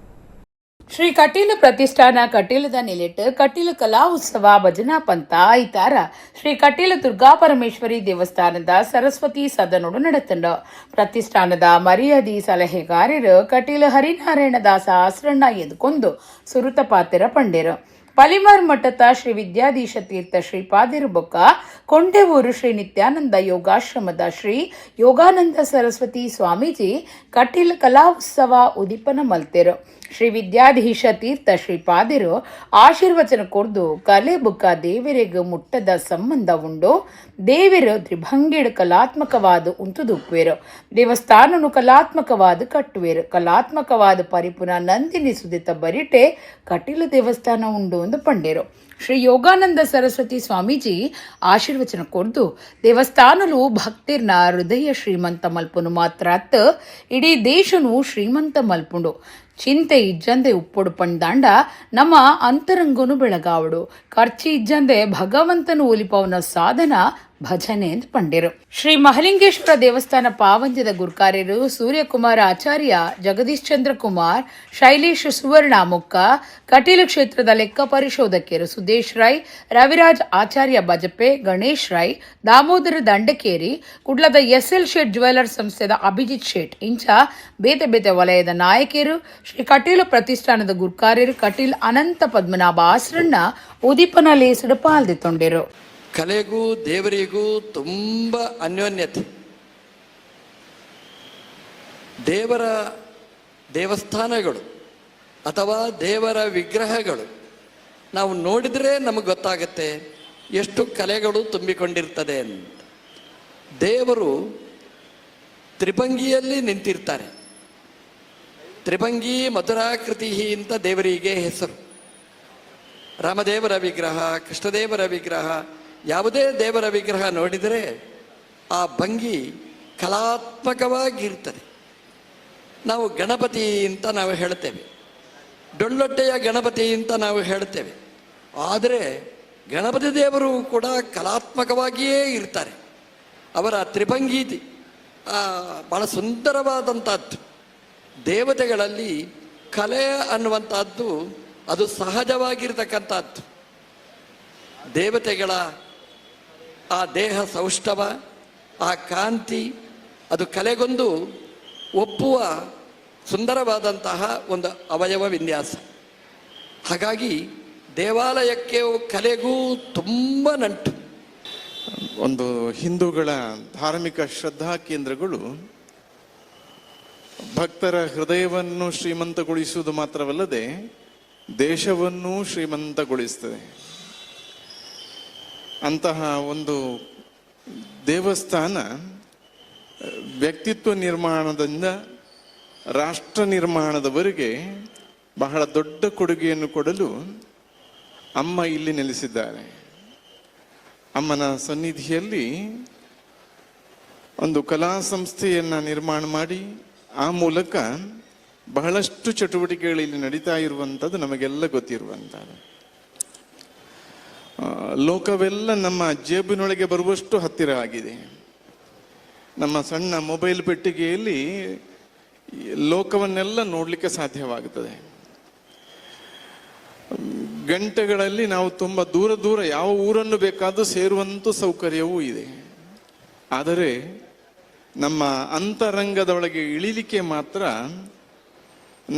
ಶ್ರೀ ಕಟೀಲು ಪ್ರತಿಷ್ಠಾನ ಕಟೀಲದ ನಿಲೆಟ್ಟು ಕಟೀಲು ಕಲಾ ಉತ್ಸವ ಭಜನಾ ಪಂಥ ಐತಾರ ಶ್ರೀ ಕಟೀಲು ದುರ್ಗಾ ಪರಮೇಶ್ವರಿ ದೇವಸ್ಥಾನದ ಸರಸ್ವತಿ ಸದನೋಡು ನಡೆತಂಡ. ಪ್ರತಿಷ್ಠಾನದ ಮರ್ಯಾದಿ ಸಲಹೆಗಾರರು ಕಟೀಲು ಹರಿನಾರಾಯಣ ದಾಸ ಆಸರಣ್ಣ ಎದ್ಕೊಂಡು ಸುರುತ ಪಾತಿರ ಪಂಡೇರು. ಪಲಿಮಾರ್ ಮಠದ ಶ್ರೀ ವಿದ್ಯಾಧೀಶ ತೀರ್ಥ ಶ್ರೀಪಾದಿರು ಬೊಕ್ಕ ಕೊಂಡೆವೂರು ಶ್ರೀ ನಿತ್ಯಾನಂದ ಯೋಗಾಶ್ರಮದ ಶ್ರೀ ಯೋಗಾನಂದ ಸರಸ್ವತಿ ಸ್ವಾಮೀಜಿ ಕಟೀಲ್ ಕಲಾ ಉತ್ಸವ ಉದೀಪನ ಮಲ್ತೆರು. Shri Vidyadheesha ತೀರ್ಥ ಶ್ರೀಪಾದಿರು ಆಶೀರ್ವಚನ ಕೊರ್ದು ಕಲೆ ಬುಕ್ಕ ದೇವರಿಗೆ ಮುಟ್ಟದ ಸಂಬಂಧ ಉಂಡು. ದೇವರು ತ್ರಿಭಂಗಿಡು ಕಲಾತ್ಮಕವಾದ ಉಂತುದುಪ್ಪುವೆರು. ದೇವಸ್ಥಾನನು ಕಲಾತ್ಮಕವಾದ ಕಟ್ಟುವೆರು. ಕಲಾತ್ಮಕವಾದ ಪರಿಪುನ ನಂದಿನಿ ಸುದಿತ ಬರಿಟೆ ಕಟೀಲು ದೇವಸ್ಥಾನ ಉಂಡು ಎಂದು ಪಂಡೇರು. ಶ್ರೀ ಯೋಗಾನಂದ ಸರಸ್ವತಿ ಸ್ವಾಮೀಜಿ ಆಶೀರ್ವಚನ ಕೊರ್ದು ದೇವಸ್ಥಾನಲು ಭಕ್ತಿರ್ನ ಹೃದಯ ಶ್ರೀಮಂತ ಮಲ್ಪುನು ಮಾತ್ರ ಅತ್, ಇಡೀ ದೇಶನು ಶ್ರೀಮಂತ ಮಲ್ಪುಂಡು. ಚಿಂತೆ ಇಜ್ಜಂದೆ ಉಪ್ಪೊಡು ಪಂದಾಂಡ ನಮ್ಮ ಅಂತರಂಗನು ಬೆಳಗಾವಡು. ಖರ್ಚಿ ಇಜ್ಜಂದೆ ಭಗವಂತನು ಒಲಿಪವನ ಸಾಧನ ಭಜನೆ ಎಂದು ಪಂಡಿರು. ಶ್ರೀ ಮಹಲಿಂಗೇಶ್ವರ ದೇವಸ್ಥಾನ ಪಾವಂಜದ ಗುರ್ಕಾರ್ಯರು ಸೂರ್ಯಕುಮಾರ್ ಆಚಾರ್ಯ, ಜಗದೀಶ್ ಚಂದ್ರ ಕುಮಾರ್, ಶೈಲೇಶ್ ಸುವರ್ಣ ಮುಕ್ಕ, ಕಟೀಲು ಕ್ಷೇತ್ರದ ಲೆಕ್ಕ ಪರಿಶೋಧಕರು ಸುದೇಶ್ ರೈ, ರವಿರಾಜ್ ಆಚಾರ್ಯ ಬಜಪೆ, ಗಣೇಶ್ ರೈ, ದಾಮೋದರ ದಂಡಕೇರಿ, ಕುಡ್ಲದ ಎಸ್ಎಲ್ ಶೇಟ್ ಜ್ಯುವೆಲರ್ ಸಂಸ್ಥೆದ ಅಭಿಜಿತ್ ಶೇಟ್ ಇಂಚ ಬೇತೆ ಬೇತೆ ವಲಯದ ನಾಯಕಿಯರು, ಶ್ರೀ ಕಟೀಲು ಪ್ರತಿಷ್ಠಾನದ ಗುರ್ಕಾರ್ಯರು ಕಟೀಲ್ ಅನಂತ ಪದ್ಮನಾಭ ಆಸ್ರಣ್ಣ ಉದೀಪನ ಲೇಸಡು ಪಾಲ್ದಿತ್ತೊಂಡಿರು. ಕಲೆಗೂ ದೇವರಿಗೂ ತುಂಬ ಅನ್ಯೋನ್ಯತೆ. ದೇವರ ದೇವಸ್ಥಾನಗಳು ಅಥವಾ ದೇವರ ವಿಗ್ರಹಗಳು ನಾವು ನೋಡಿದರೆ ನಮಗೆ ಗೊತ್ತಾಗುತ್ತೆ ಎಷ್ಟು ಕಲೆಗಳು ತುಂಬಿಕೊಂಡಿರ್ತದೆ ಅಂತ. ದೇವರು ತ್ರಿಭಂಗಿಯಲ್ಲಿ ನಿಂತಿರ್ತಾರೆ. ತ್ರಿಭಂಗಿ ಮಧುರಾಕೃತಿ ಅಂತ ದೇವರಿಗೆ ಹೆಸರು. ರಾಮದೇವರ ವಿಗ್ರಹ, ಕೃಷ್ಣದೇವರ ವಿಗ್ರಹ, ಯಾವುದೇ ದೇವರ ವಿಗ್ರಹ ನೋಡಿದರೆ ಆ ಭಂಗಿ ಕಲಾತ್ಮಕವಾಗಿರ್ತದೆ. ನಾವು ಗಣಪತಿ ಅಂತ ನಾವು ಹೇಳ್ತೇವೆ, ಡೊಳ್ಳೊಟ್ಟೆಯ ಗಣಪತಿ ಅಂತ ನಾವು ಹೇಳ್ತೇವೆ. ಆದರೆ ಗಣಪತಿ ದೇವರು ಕೂಡ ಕಲಾತ್ಮಕವಾಗಿಯೇ ಇರ್ತಾರೆ. ಅವರ ತ್ರಿಭಂಗೀತಿ ಬಹಳ ಸುಂದರವಾದಂಥದ್ದು. ದೇವತೆಗಳಲ್ಲಿ ಕಲೆ ಅನ್ನುವಂಥದ್ದು ಅದು ಸಹಜವಾಗಿರ್ತಕ್ಕಂಥದ್ದು. ದೇವತೆಗಳ ಆ ದೇಹ ಸೌಷ್ಠವ, ಆ ಕಾಂತಿ, ಅದು ಕಲೆಗೊಂದು ಒಪ್ಪುವ ಸುಂದರವಾದಂತಹ ಒಂದು ಅವಯವ ವಿನ್ಯಾಸ. ಹಾಗಾಗಿ ದೇವಾಲಯಕ್ಕೆ ಕಲೆಗೂ ತುಂಬ ನಂಟು. ಒಂದು ಹಿಂದೂಗಳ ಧಾರ್ಮಿಕ ಶ್ರದ್ಧಾ ಕೇಂದ್ರಗಳು ಭಕ್ತರ ಹೃದಯವನ್ನು ಶ್ರೀಮಂತಗೊಳಿಸುವುದು ಮಾತ್ರವಲ್ಲದೆ ದೇಶವನ್ನೂ ಶ್ರೀಮಂತಗೊಳಿಸ್ತದೆ. ಅಂತಹ ಒಂದು ದೇವಸ್ಥಾನ ವ್ಯಕ್ತಿತ್ವ ನಿರ್ಮಾಣದಿಂದ ರಾಷ್ಟ್ರ ನಿರ್ಮಾಣದವರೆಗೆ ಬಹಳ ದೊಡ್ಡ ಕೊಡುಗೆಯನ್ನು ಕೊಡಲು ಅಮ್ಮ ಇಲ್ಲಿ ನೆಲೆಸಿದ್ದಾರೆ. ಅಮ್ಮನ ಸನ್ನಿಧಿಯಲ್ಲಿ ಒಂದು ಕಲಾ ಸಂಸ್ಥೆಯನ್ನು ನಿರ್ಮಾಣ ಮಾಡಿ ಆ ಮೂಲಕ ಬಹಳಷ್ಟು ಚಟುವಟಿಕೆಗಳು ಇಲ್ಲಿ ನಡೀತಾ ಇರುವಂಥದ್ದು ನಮಗೆಲ್ಲ ಗೊತ್ತಿರುವಂಥದ್ದು. ಲೋಕವೆಲ್ಲ ನಮ್ಮ ಜೇಬಿನೊಳಗೆ ಬರುವಷ್ಟು ಹತ್ತಿರ ಆಗಿದೆ. ನಮ್ಮ ಸಣ್ಣ ಮೊಬೈಲ್ ಪೆಟ್ಟಿಗೆಯಲ್ಲಿ ಲೋಕವನ್ನೆಲ್ಲ ನೋಡಲಿಕ್ಕೆ ಸಾಧ್ಯವಾಗುತ್ತದೆ. ಗಂಟೆಗಳಲ್ಲಿ ನಾವು ತುಂಬ ದೂರ ದೂರ ಯಾವ ಊರನ್ನು ಬೇಕಾದರೂ ಸೇರುವಂಥ ಸೌಕರ್ಯವೂ ಇದೆ. ಆದರೆ ನಮ್ಮ ಅಂತರಂಗದೊಳಗೆ ಇಳಿಲಿಕ್ಕೆ ಮಾತ್ರ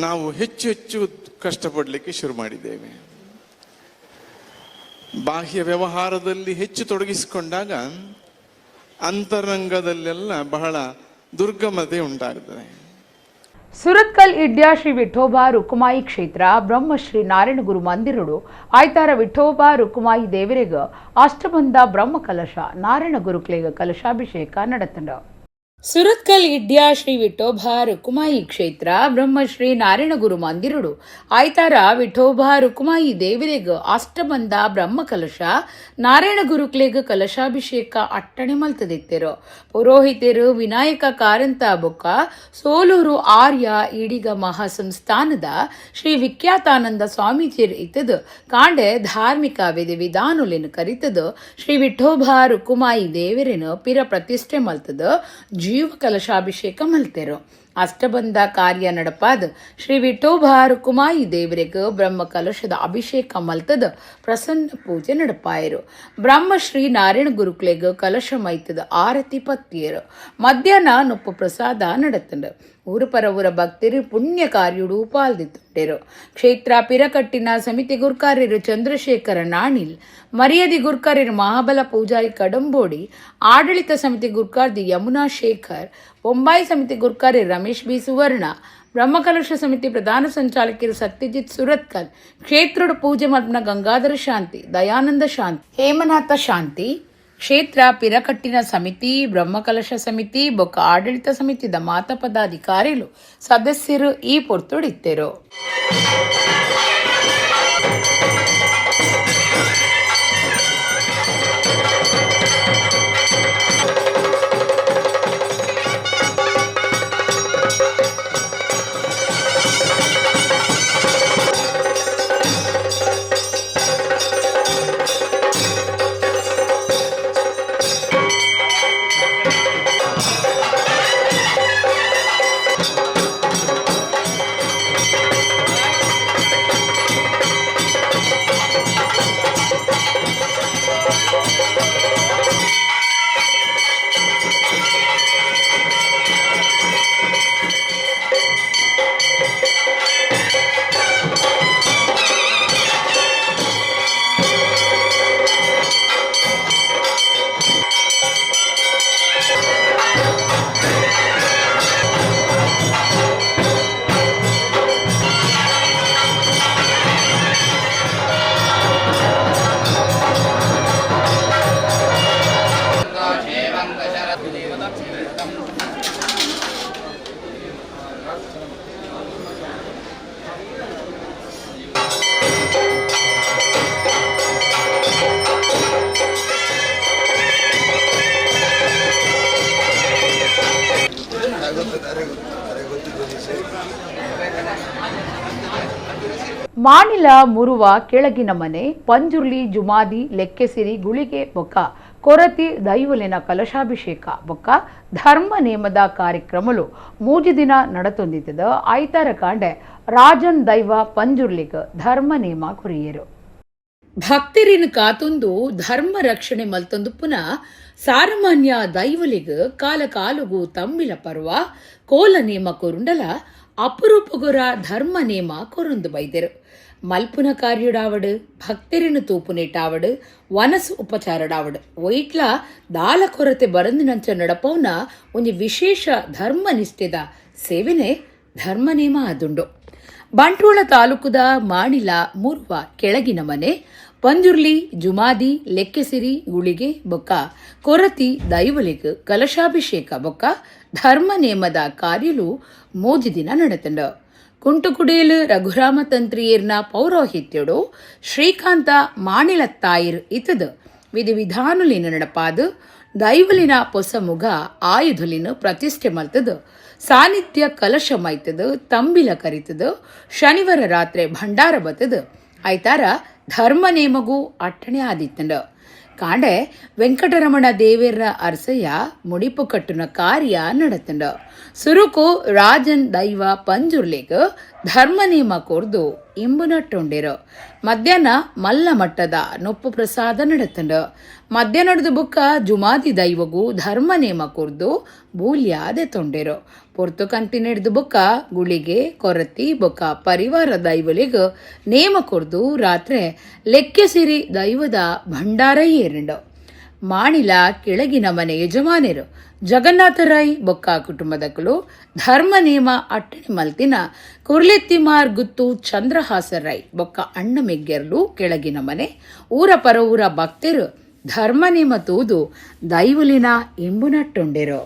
ನಾವು ಹೆಚ್ಚು ಹೆಚ್ಚು ಕಷ್ಟಪಡಲಿಕ್ಕೆ ಶುರು ಮಾಡಿದ್ದೇವೆ. ಬಾಹ್ಯ ವ್ಯವಹಾರದಲ್ಲಿ ಹೆಚ್ಚು ತೊಡಗಿಸಿಕೊಂಡಾಗ ಅಂತರಂಗದಲ್ಲೆಲ್ಲ ಬಹಳ ದುರ್ಗಮತೆ ಉಂಟಾಗುತ್ತದೆ. ಸುರತ್ಕಲ್ ಇಡ್ಯಾ ಶ್ರೀ ವಿಠೋಬ ರುಕುಮಾಯಿ ಕ್ಷೇತ್ರ ಬ್ರಹ್ಮಶ್ರೀ ನಾರಾಯಣಗುರು ಮಂದಿರಡು ಆಯ್ತಾರ ವಿಠೋಬ ರುಕುಮಾಯಿ ದೇವರಿಗ ಅಷ್ಟಬಂಧ ಬ್ರಹ್ಮ ಕಲಶ, ನಾರಾಯಣ ಗುರುಕ್ಲೇಗ ಕಲಶಾಭಿಷೇಕ ನಡೆತಂಡ. ಸುರತ್ಕಲ್ ಇಡ್ಯಾ ಶ್ರೀ ವಿಠೋಬ ರುಕುಮಾಯಿ ಕ್ಷೇತ್ರ ಬ್ರಹ್ಮಶ್ರೀ ನಾರಾಯಣಗುರು ಮಂದಿರಡು ಆಯ್ತಾರ ವಿಠೋಬ ರುಕುಮಾಯಿ ದೇವರಿಗ ಅಷ್ಟಬಂಧ ಬ್ರಹ್ಮ ಕಲಶ, ನಾರಾಯಣ ಗುರುಕ್ಲೇಗ ಕಲಶಾಭಿಷೇಕ ಅಟ್ಟಣೆ ಮಲ್ತದಿತ್ತೆರು. ಪುರೋಹಿತರು ವಿನಾಯಕ ಕಾರಂತ ಬೊಕ್ಕ ಸೋಲೂರು ಆರ್ಯ ಈಡಿಗ ಮಹಾಸಂಸ್ಥಾನದ ಶ್ರೀ ವಿಖ್ಯಾತಾನಂದ ಸ್ವಾಮೀಜಿಯರು ಇತ್ತದು ಕಾಂಡೆ ಧಾರ್ಮಿಕ ವಿಧಿ ವಿಧಾನುಲೆನ್ ಕರಿತದು ಶ್ರೀ ವಿಠೋಬ ರುಕುಮಾಯಿ ದೇವರಿನ ಪಿರ ಪ್ರತಿಷ್ಠೆ ಮಲ್ತದ ಜೀವ ಕಲಶಾಭಿಷೇಕ ಮಲ್ತೆರು. ಅಷ್ಟಬಂಧ ಕಾರ್ಯ ನಡಪಾದ ಶ್ರೀ ವಿಠೋಬ ರುಕುಮಾಯಿ ದೇವರಿಗೆ ಬ್ರಹ್ಮ ಕಲಶದ ಅಭಿಷೇಕ ಮಲ್ತದ ಪ್ರಸನ್ನ ಪೂಜೆ ನಡಪಾಯರು. ಬ್ರಹ್ಮಶ್ರೀ ನಾರಾಯಣ ಗುರುಕ್ಲೆಗ್ ಕಲಶ ಮೈತದ ಆರತಿ ಪತ್ತಿಯರು. ಮಧ್ಯಾಹ್ನ ನೊಪ್ಪು ಪ್ರಸಾದ ನಡತಂಡು. ಊರು ಪರ ಊರ ಭಕ್ತರು ಪುಣ್ಯ ಕಾರ್ಯುಡು ಪಾಲ್ದಿತ್ತುಂಡೆರು. ಕ್ಷೇತ್ರ ಪಿರಕಟ್ಟಿನ ಸಮಿತಿ ಗುರ್ಕಾರ್ಯರು ಚಂದ್ರಶೇಖರ ನಾಣಿಲ್, ಮರ್ಯಾದಿ ಗುರ್ಕಾರ್ಯರು ಮಹಾಬಲ ಪೂಜಾರಿ ಕಡಂಬೋಡಿ, ಆಡಳಿತ ಸಮಿತಿ ಗುರ್ಕಾರ್ದಿ ಯಮುನಾ ಶೇಖರ್, ಬೊಂಬಾಯಿ ಸಮಿತಿ ಗುರ್ಕಾರ್ಯ ರಮೇಶ್ ಬಿ ಸುವರ್ಣ, ಬ್ರಹ್ಮಕಲಶ ಸಮಿತಿ ಪ್ರಧಾನ ಸಂಚಾಲಕರು ಸತ್ಯಜಿತ್ ಸುರತ್ಕಲ್, ಕ್ಷೇತ್ರದ ಪೂಜೆ ಮಲ್ಪನ ಗಂಗಾಧರ ಶಾಂತಿ, ದಯಾನಂದ ಶಾಂತಿ, ಹೇಮನಾಥ ಶಾಂತಿ, ಕ್ಷೇತ್ರ ಪಿರಕಟ್ಟಿನ ಸಮಿತಿ, ಬ್ರಹ್ಮಕಲಶ ಸಮಿತಿ ಬೊಕ್ಕ ಆಡಳಿತ ಸಮಿತಿದ ಮಾತ ಪದಾಧಿಕಾರಿಲು ಸದಸ್ಯರು ಈ ಪೊರ್ತುಡಿತ್ತೆರು. ಮಾಣಿಲ ಮುರುವ ಕೆಳಗಿನ ಮನೆ ಪಂಜುರ್ಲಿ ಜುಮಾದಿ ಲೆಕ್ಕೆಸಿರಿ ಗುಳಿಗೆ ಬೊಕ್ಕ ಕೊರತಿ ದೈವಲಿನ ಕಲಶಾಭಿಷೇಕ ಬೊಕ್ಕ ಧರ್ಮ ನೇಮದ ಕಾರ್ಯಕ್ರಮಲು ಮೂಜಿ ದಿನ ನಡತೊಂದಿದ್ದದ. ಐತಾರ ಕಾಂಡೆ ರಾಜನ್ ದೈವ ಪಂಜುರ್ಲಿಗ್ ಧರ್ಮ ನೇಮ ಕೊರಿಯರು. ಭಕ್ತರಿನ ಕಾತೊಂದು ಧರ್ಮ ರಕ್ಷಣೆ ಮಲ್ತೊಂದು ಪುನಃ ಸಾರಮಾನ್ಯ ದೈವಲಿಗ್ ಕಾಲ ಕಾಲುಗು ತಮ್ಮಿಲ ಪರ್ವ ಕೋಲ ನೇಮ ಕೊರುಂಡಲ ಅಪರೂಪಗೊರ ಧರ್ಮ ನೇಮ ಕೊರೊಂದು ಬೈದೆರು. ಮಲ್ಪುನ ಕಾರ್ಯುಡಾವಡು, ಭಕ್ತರಿನ ತೂಪುನೇಟಾವಡು, ವನಸು ಉಪಚಾರಡಾವಡು ಒಯ್ಟ್ಲ ದಾಲ ಕೊರತೆ ಬರಂದಿನಂಚ ನಡಪೌನ ಒಂಜಿ ವಿಶೇಷ ಧರ್ಮ ನಿಷ್ಠೆದ ಸೇವೆನೆ ಧರ್ಮ ನೇಮ ಆದುಂಡು. ಬಂಟ್ವಾಳ ತಾಲೂಕುದ ಮಾಣಿಲ ಮುರ್ವ ಕೆಳಗಿನ ಮನೆ ಪಂಜುರ್ಲಿ ಜುಮಾದಿ ಲೆಕ್ಕೆಸಿರಿ ಗುಳಿಗೆ ಬೊಕ್ಕ ಕೊರತಿ ದೈವಲಿಗ್ ಕಲಶಾಭಿಷೇಕ ಬೊಕ್ಕ ಧರ್ಮ ನೇಮದ ಕಾರ್ಯಲು ಮೋಜಿ ದಿನ ನಡೆತಂಡ. ಕುಂಟುಕುಡೇಲು ರಘುರಾಮ ತಂತ್ರಿಯರ್ನ ಪೌರೋಹಿತ್ಯಡು ಶ್ರೀಕಾಂತ ಮಾಣಿಲತ್ತಾಯಿರ್ ಇತದ ವಿಧಿ ವಿಧಾನುಲಿನ ನಡಪಾದು ದೈವಲಿನ ಪೊಸಮುಗ ಆಯುಧಲಿನ ಪ್ರತಿಷ್ಠೆ ಮಲ್ತದ ಸಾನ್ನಿಧ್ಯ ಕಲಶ ಮೈತದ ತಂಬಿಲ ಕರಿತದ ಶನಿವಾರ ರಾತ್ರಿ ಭಂಡಾರ ಬತ್ತದ ಐತಾರ ಧರ್ಮ ನೇಮಗೂ ಅಟ್ಟಣೆ ಆದಿತ್ತಂಡ. ಕಾಂಡೆ ವೆಂಕಟರಮಣ ದೇವೇರ್ನ ಅರಸಯ್ಯ ಮುಡಿಪು ಕಟ್ಟುನ ಕಾರ್ಯ ನಡತಂಡ. ಸುರುಕು ರಾಜನ್ ದೈವ ಪಂಜುರ್ಲಿಗ್ ಧರ್ಮ ನೇಮ ಕೋರ್ದು ಇಂಬು ನಟ್ಟೊಂಡಿರು. ಮಧ್ಯಾಹ್ನ ಮಲ್ಲ ಮಟ್ಟದ ನೊಪ್ಪು ಪ್ರಸಾದ ನಡತಂಡ. ಮಧ್ಯಾಹ್ನದ ಬುಕ್ಕ ಜುಮಾದಿ ದೈವಗೂ ಧರ್ಮ ನೇಮ ಕೋರ್ದು ಬೂಲ್ಯಾದೆ ತೊಂಡಿರು. ಪೊರ್ತು ಕಂತಿ ನಡೆದು ಬುಕ್ಕ ಗುಳಿಗೆ ಕೊರತಿ ಬೊಕ್ಕ ಪರಿವಾರ ದೈವಲಿಗ್ ನೇಮ ಕೊರ್ದು ರಾತ್ರಿ ಲೆಕ್ಕೆಸಿರಿ ದೈವದ ಭಂಡಾರ ಏರಿಂಡು. ಮಾಣಿಲ ಕೆಳಗಿನ ಮನೆ ಯಜಮಾನರು ಜಗನ್ನಾಥರಾಯ್ ಬೊಕ್ಕ ಕುಟುಂಬದಕಲು ಧರ್ಮ ನೇಮ ಅಟ್ಟಣೆ ಮಲ್ತಿನ ಕುರ್ಲೆತ್ತಿಮಾರ್ ಗುತ್ತು ಚಂದ್ರಹಾಸರಾಯ್ ಬೊಕ್ಕ ಅಣ್ಣ ಮೆಗ್ಗೆರ್ಲು ಕೆಳಗಿನ ಮನೆ ಊರ ಪರವೂರ ಭಕ್ತರು ಧರ್ಮ ನೇಮ ತೂದು ದೈವಲಿನ ಇಂಬು ನಟ್ಟೊಂಡಿರು.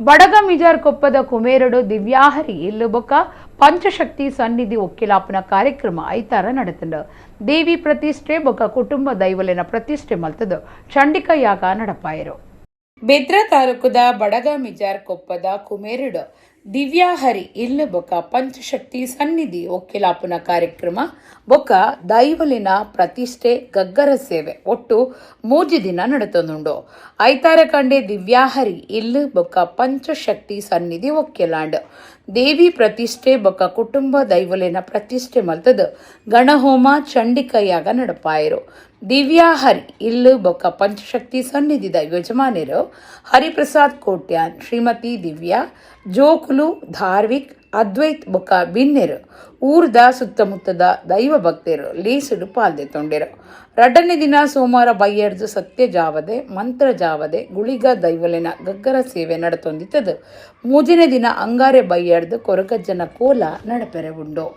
ಬಡಗ ಮಿಜಾರ್ ಕೊಪ್ಪದ ಕುಮೇರಡು ದಿವ್ಯಾಹರಿ ಇಲ್ಲು ಬೊಕ್ಕ ಪಂಚಶಕ್ತಿ ಸನ್ನಿಧಿ ಒಕ್ಕಿಲಾಪನ ಕಾರ್ಯಕ್ರಮ ಐತಾರ ನಡೆತಂಡು. ದೇವಿ ಪ್ರತಿಷ್ಠೆ ಬೊಕ್ಕ ಕುಟುಂಬ ದೈವಲಿನ ಪ್ರತಿಷ್ಠೆ ಮಲ್ತದು ಚಂಡಿಕ ಯಾಗ ನಡಪಾಯರು. ಬೆದ್ರ ತಾಲೂಕುದ ಬಡಗ ಮಿಜಾರ್ ಕೊಪ್ಪದ ಕುಮೇರಡು ದಿವ್ಯಾಹರಿ ಇಲ್ಲು ಬೊಕ್ಕ ಪಂಚಶಕ್ತಿ ಸನ್ನಿಧಿ ಒಕ್ಕಿಲಾಪನ ಕಾರ್ಯಕ್ರಮ ಬೊಕ್ಕ ದೈವಲಿನ ಪ್ರತಿಷ್ಠೆ ಗಗ್ಗರ ಸೇವೆ ಒಟ್ಟು 3 ದಿನ ನಡೆತೊಂದುಂಡು. ಐತಾರ ಕಂಡೆ ದಿವ್ಯಾಹರಿ ಇಲ್ಲು ಬೊಕ್ಕ ಪಂಚಶಕ್ತಿ ಸನ್ನಿಧಿ ಒಕ್ಕೆಲಾಂಡ್ ದೇವಿ ಪ್ರತಿಷ್ಠೆ ಬೊಕ್ಕ ಕುಟುಂಬ ದೈವಲಿನ ಪ್ರತಿಷ್ಠೆ ಮಲ್ತದು ಗಣಹೋಮ ಚಂಡಿಕ ಯಾಗ ನಡಪಾಯರು. ದಿವ್ಯಾಹರಿ ಇಲ್ಲು ಬೊಕ್ಕ ಪಂಚಶಕ್ತಿ ಸನ್ನಿಧಿದ ಯಜಮಾನರು ಹರಿಪ್ರಸಾದ್ ಕೋಟ್ಯಾನ್, ಶ್ರೀಮತಿ ದಿವ್ಯಾ, ಜೋಕುಲು ಧಾರ್ವಿಕ್, ಅದ್ವೈತ್ ಬೊಕ್ಕ ಬಿನ್ನೆರು ಊರ್ದ ಸುತ್ತಮುತ್ತದ ದೈವ ಭಕ್ತರು ಲೇಸುಡು ಪಾಲ್ದೆ ತೊಂಡೆರು. ರಡ್ಡನೇ ದಿನ ಸೋಮವಾರ ಬೈಯರ್ದು ಸತ್ಯ ಜಾವದೆ ಮಂತ್ರ ಜಾವದೆ ಗುಳಿಗ ದೈವಲಿನ ಗಗ್ಗರ ಸೇವೆ ನಡತೊಂದಿತ್ತದು. 3ನೇ ದಿನ ಅಂಗಾರೆ ಬೈಯರ್ದು ಕೊರಗಜ್ಜನ ಕೋಲ ನಡಪೆರೆ ಉಂಡು.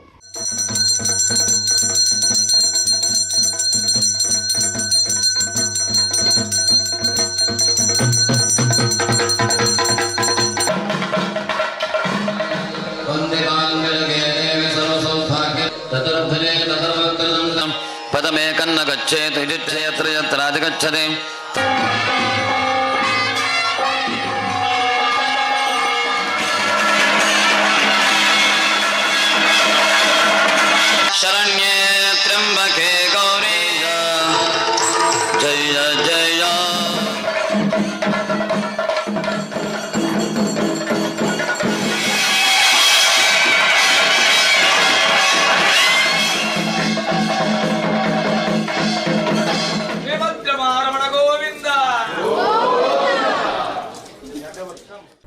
ಪದಮೇಕನ್ನ ಗಚ್ಚೇತ್ ಯತ್ರ ಯತ್ರಾಧಿಗಚ್ಚತೆ. ಶರಣ್ಯೇ ತ್ರ್ಯಂಬಕೆ ಗೌರಿ ಜಯ ಜಯ.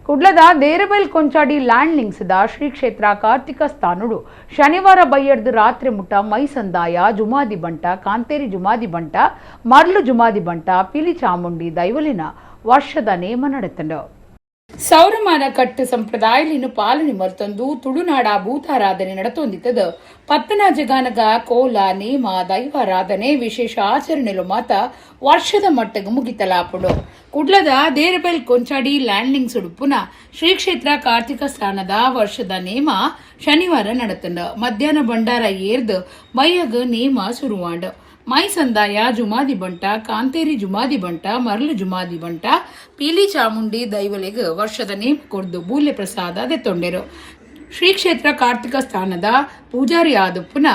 ಕುಡ್ಲದ ದೇರಬೈಲ್ ಕೊಂಚಾಡಿ ಲ್ಯಾಂಡ್ ಲಿಂಕ್ಸ್ದ ಶ್ರೀ ಕ್ಷೇತ್ರ ಕಾರ್ತಿಕ ಸ್ಥಾನುಡು ಶನಿವಾರ ಬೈಯರ್ದು ರಾತ್ರಿ ಮುಟ್ಟ ಮೈಸಂದಾಯ ಜುಮಾದಿ ಬಂಟ, ಕಾಂತೇರಿ ಜುಮಾದಿ ಬಂಟ, ಮರ್ಲು ಜುಮಾದಿ ಬಂಟ, ಪಿಲಿ ಚಾಮುಂಡಿ ದೈವಲಿನ ವರ್ಷದ ನೇಮ ನಡೆತಂಡು. ಸೌರಮಾನ ಕಟ್ಟು ಸಂಪ್ರದಾಯಲಿನ ಪಾಲನೆ ಮರ್ತಂದು ತುಳುನಾಡ ಭೂತಾರಾಧನೆ ನಡತೊಂದಿತ್ತದು. ಪತ್ತನ ಜಗಾನಗ ಕೋಲ ನೇಮ ದೈವಾರಾಧನೆ ವಿಶೇಷ ಆಚರಣೆಲು ಮಾತ ವರ್ಷದ ಮಟ್ಟಗೆ ಮುಗಿತಲಾಪುಡು. ಕುಡ್ಲದ ದೇರಬೆಲ್ ಕೊಂಚಾಡಿ ಲ್ಯಾಂಡಿಂಗ್ ಸುಡುಪುನ ಶ್ರೀ ಕ್ಷೇತ್ರ ಕಾರ್ತಿಕ ಸ್ಥಾನದ ವರ್ಷದ ನೇಮ ಶನಿವಾರ ನಡತಂಡು. ಮಧ್ಯಾಹ್ನ ಭಂಡಾರ ಏರ್ದು ಮೈಯಗ ನೇಮ ಸುರುವಾಂಡು. ಮೈ ಸಂದಾಯ ಜುಮಾದಿ ಬಂಟ, ಕಾಂತೇರಿ ಜುಮಾದಿ ಬಂಟ, ಮರಳು ಜುಮಾದಿ ಬಂಟ, ಪೀಲಿ ಚಾಮುಂಡಿ ದೈವಲೆಗ್ ವರ್ಷದ ನೇಮ ಕೊರ್ದು ಬೂಲ್ಯ ಪ್ರಸಾದ ದೆತ್ತೊಂಡೆರು. ಶ್ರೀ ಕ್ಷೇತ್ರ ಕಾರ್ತಿಕ ಸ್ಥಾನದ ಪೂಜಾರಿ ಆದಪ್ಪುನ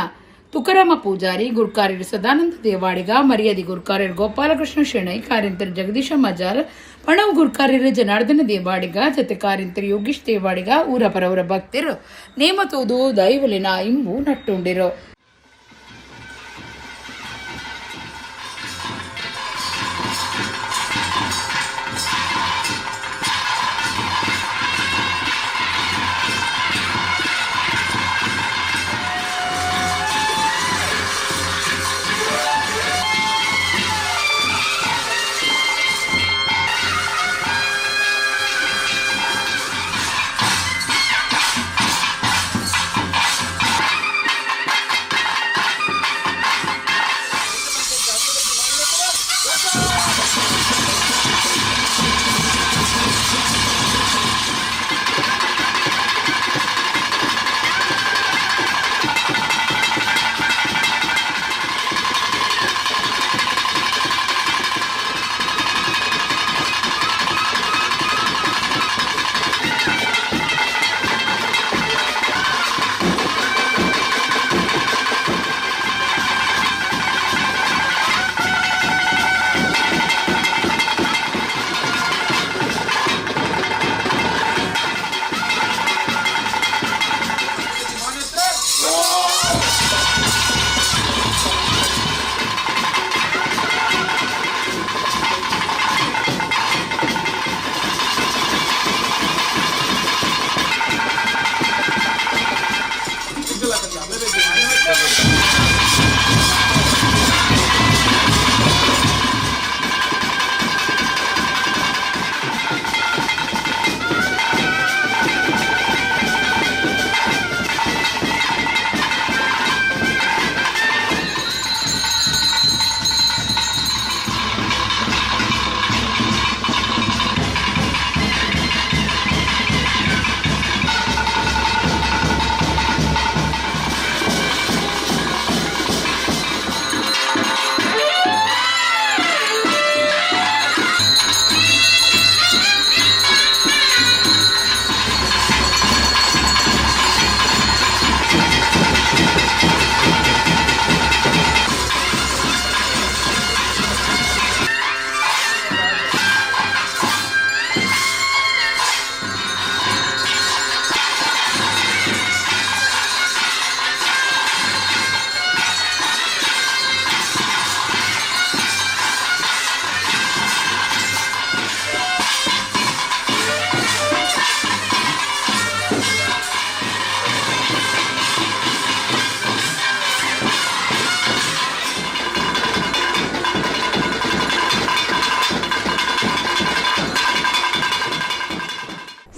ತುಕರಾಮ ಪೂಜಾರಿ, ಗುರ್ಕಾರ್ಯರು ಸದಾನಂದ ದೇವಾಡಿಗ, ಮರ್ಯಾದಿ ಗುರ್ಕಾರ್ಯರು ಗೋಪಾಲಕೃಷ್ಣ ಶೆಣೈ, ಕಾರ್ಯಂತರು ಜಗದೀಶ ಮಜಾರ್, ಪಣವು ಗುರ್ಕಾರ್ಯರು ಜನಾರ್ದನ ದೇವಾಡಿಗ, ಜತೆ ಕಾರ್ಯಂತರು ಯೋಗೀಶ್ ದೇವಾಡಿಗ, ಊರ ಪರವರ ಭಕ್ತರು ನೇಮ ತೋದು ದೈವಲಿನ ಇಂಬು ನಟ್ಟುಂಡಿರು.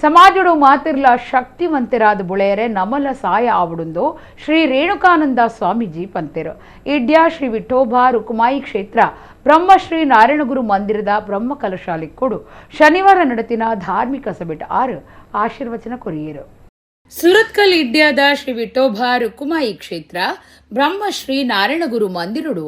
ಸಮಾಜಡು ಮಾತಿರ್ಲ ಶಕ್ತಿವಂತರಾದ ಬುಳೆಯರೆ ನಮಲ ಸಾಯ ಆವಡುಂದು ಶ್ರೀ ರೇಣುಕಾನಂದ ಸ್ವಾಮೀಜಿ ಪಂತೆರು. ಇಡ್ಯಾ ಶ್ರೀ ವಿಠೋಬಾ ರುಕುಮಾಯಿ ಕ್ಷೇತ್ರ ಬ್ರಹ್ಮಶ್ರೀ ನಾರಾಯಣಗುರು ಮಂದಿರದ ಬ್ರಹ್ಮ ಕಲಶಾಲಿ ಕೊಡು ಶನಿವಾರ ನಡೆತಿನ ಧಾರ್ಮಿಕ ಸಭೆಟ್ ಆರು ಆಶೀರ್ವಚನ ಕೊರಿಯರು. ಸುರತ್ಕಲ್ ಇಡ್ಯಾದ ಶ್ರೀ ವಿಠೋಬಾ ರುಕುಮಾಯಿ ಕ್ಷೇತ್ರ ಬ್ರಹ್ಮಶ್ರೀ ನಾರಾಯಣಗುರು ಮಂದಿರಡು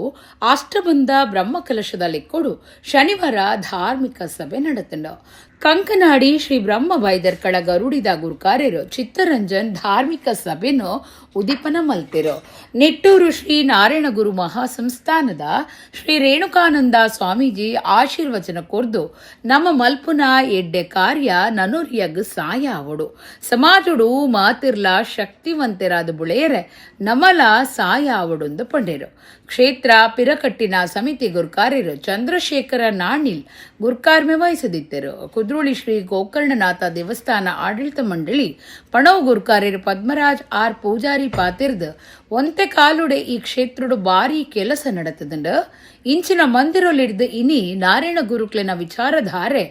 ಅಷ್ಟಬಂಧ ಬ್ರಹ್ಮ ಕಲಶದ ಲೆಕ್ಕೊಡು ಶನಿವಾರ ಧಾರ್ಮಿಕ ಸಭೆ ನಡೆತಂಡು. ಕಂಕನಾಡಿ ಶ್ರೀ ಬ್ರಹ್ಮ ಬೈದರ್ಕಳ ಗರುಡಿದ ಗುರುಕಾರ್ಯರು ಚಿತ್ತರಂಜನ್ ಧಾರ್ಮಿಕ ಸಭೆನು ಉದೀಪನ ಮಲ್ತಿರು. ನಿಟ್ಟೂರು ಶ್ರೀ ನಾರಾಯಣಗುರು ಮಹಾಸಂಸ್ಥಾನದ ಶ್ರೀ ರೇಣುಕಾನಂದ ಸ್ವಾಮೀಜಿ ಆಶೀರ್ವಚನ ಕೊರ್ದು ನಮ್ಮ ಮಲ್ಪುನ ಎಡ್ಡೆ ಕಾರ್ಯ ನನೊರಿಯಗ್ ಸಾಯ ಅವಡು. ಸಮಾಜಡು ಮಾತಿರ್ಲ ಶಕ್ತಿವಂತರಾದ ಬುಳೆಯರೆ ನಮಲ ಸಾಯ ಅವಡೊಂದು ಪಂಡೇರು. ಕ್ಷೇತ್ರ ಪಿರಕಟ್ಟಿನ ಸಮಿತಿ ಗುರ್ಕಾರ್ಯರು ಚಂದ್ರಶೇಖರ ನಾಣಿಲ್ ಗುರ್ಕಾರ್ಮೆ ವಹಿಸದಿದ್ದರು. ಕುದ್ರೋಳಿ ಶ್ರೀ ಗೋಕರ್ಣನಾಥ ದೇವಸ್ಥಾನ ಆಡಳಿತ ಮಂಡಳಿ ಪಣವು ಗುರ್ಕಾರ್ಯರು ಪದ್ಮರಾಜ್ ಆರ್ ಪೂಜಾರಿ ಪಾತಿರ್ದು ಒಂತೆ ಕಾಲುಡೆ ಈ ಕ್ಷೇತ್ರಡು ಬಾರಿ ಕೆಲಸ ನಡೆತದಂಡ. ಇಂಚಿನ ಮಂದಿರೊಲಿಡ್ದು ಇನಿ ನಾರಾಯಣ ಗುರುಕ್ಲೆನ ವಿಚಾರಧಾರೆ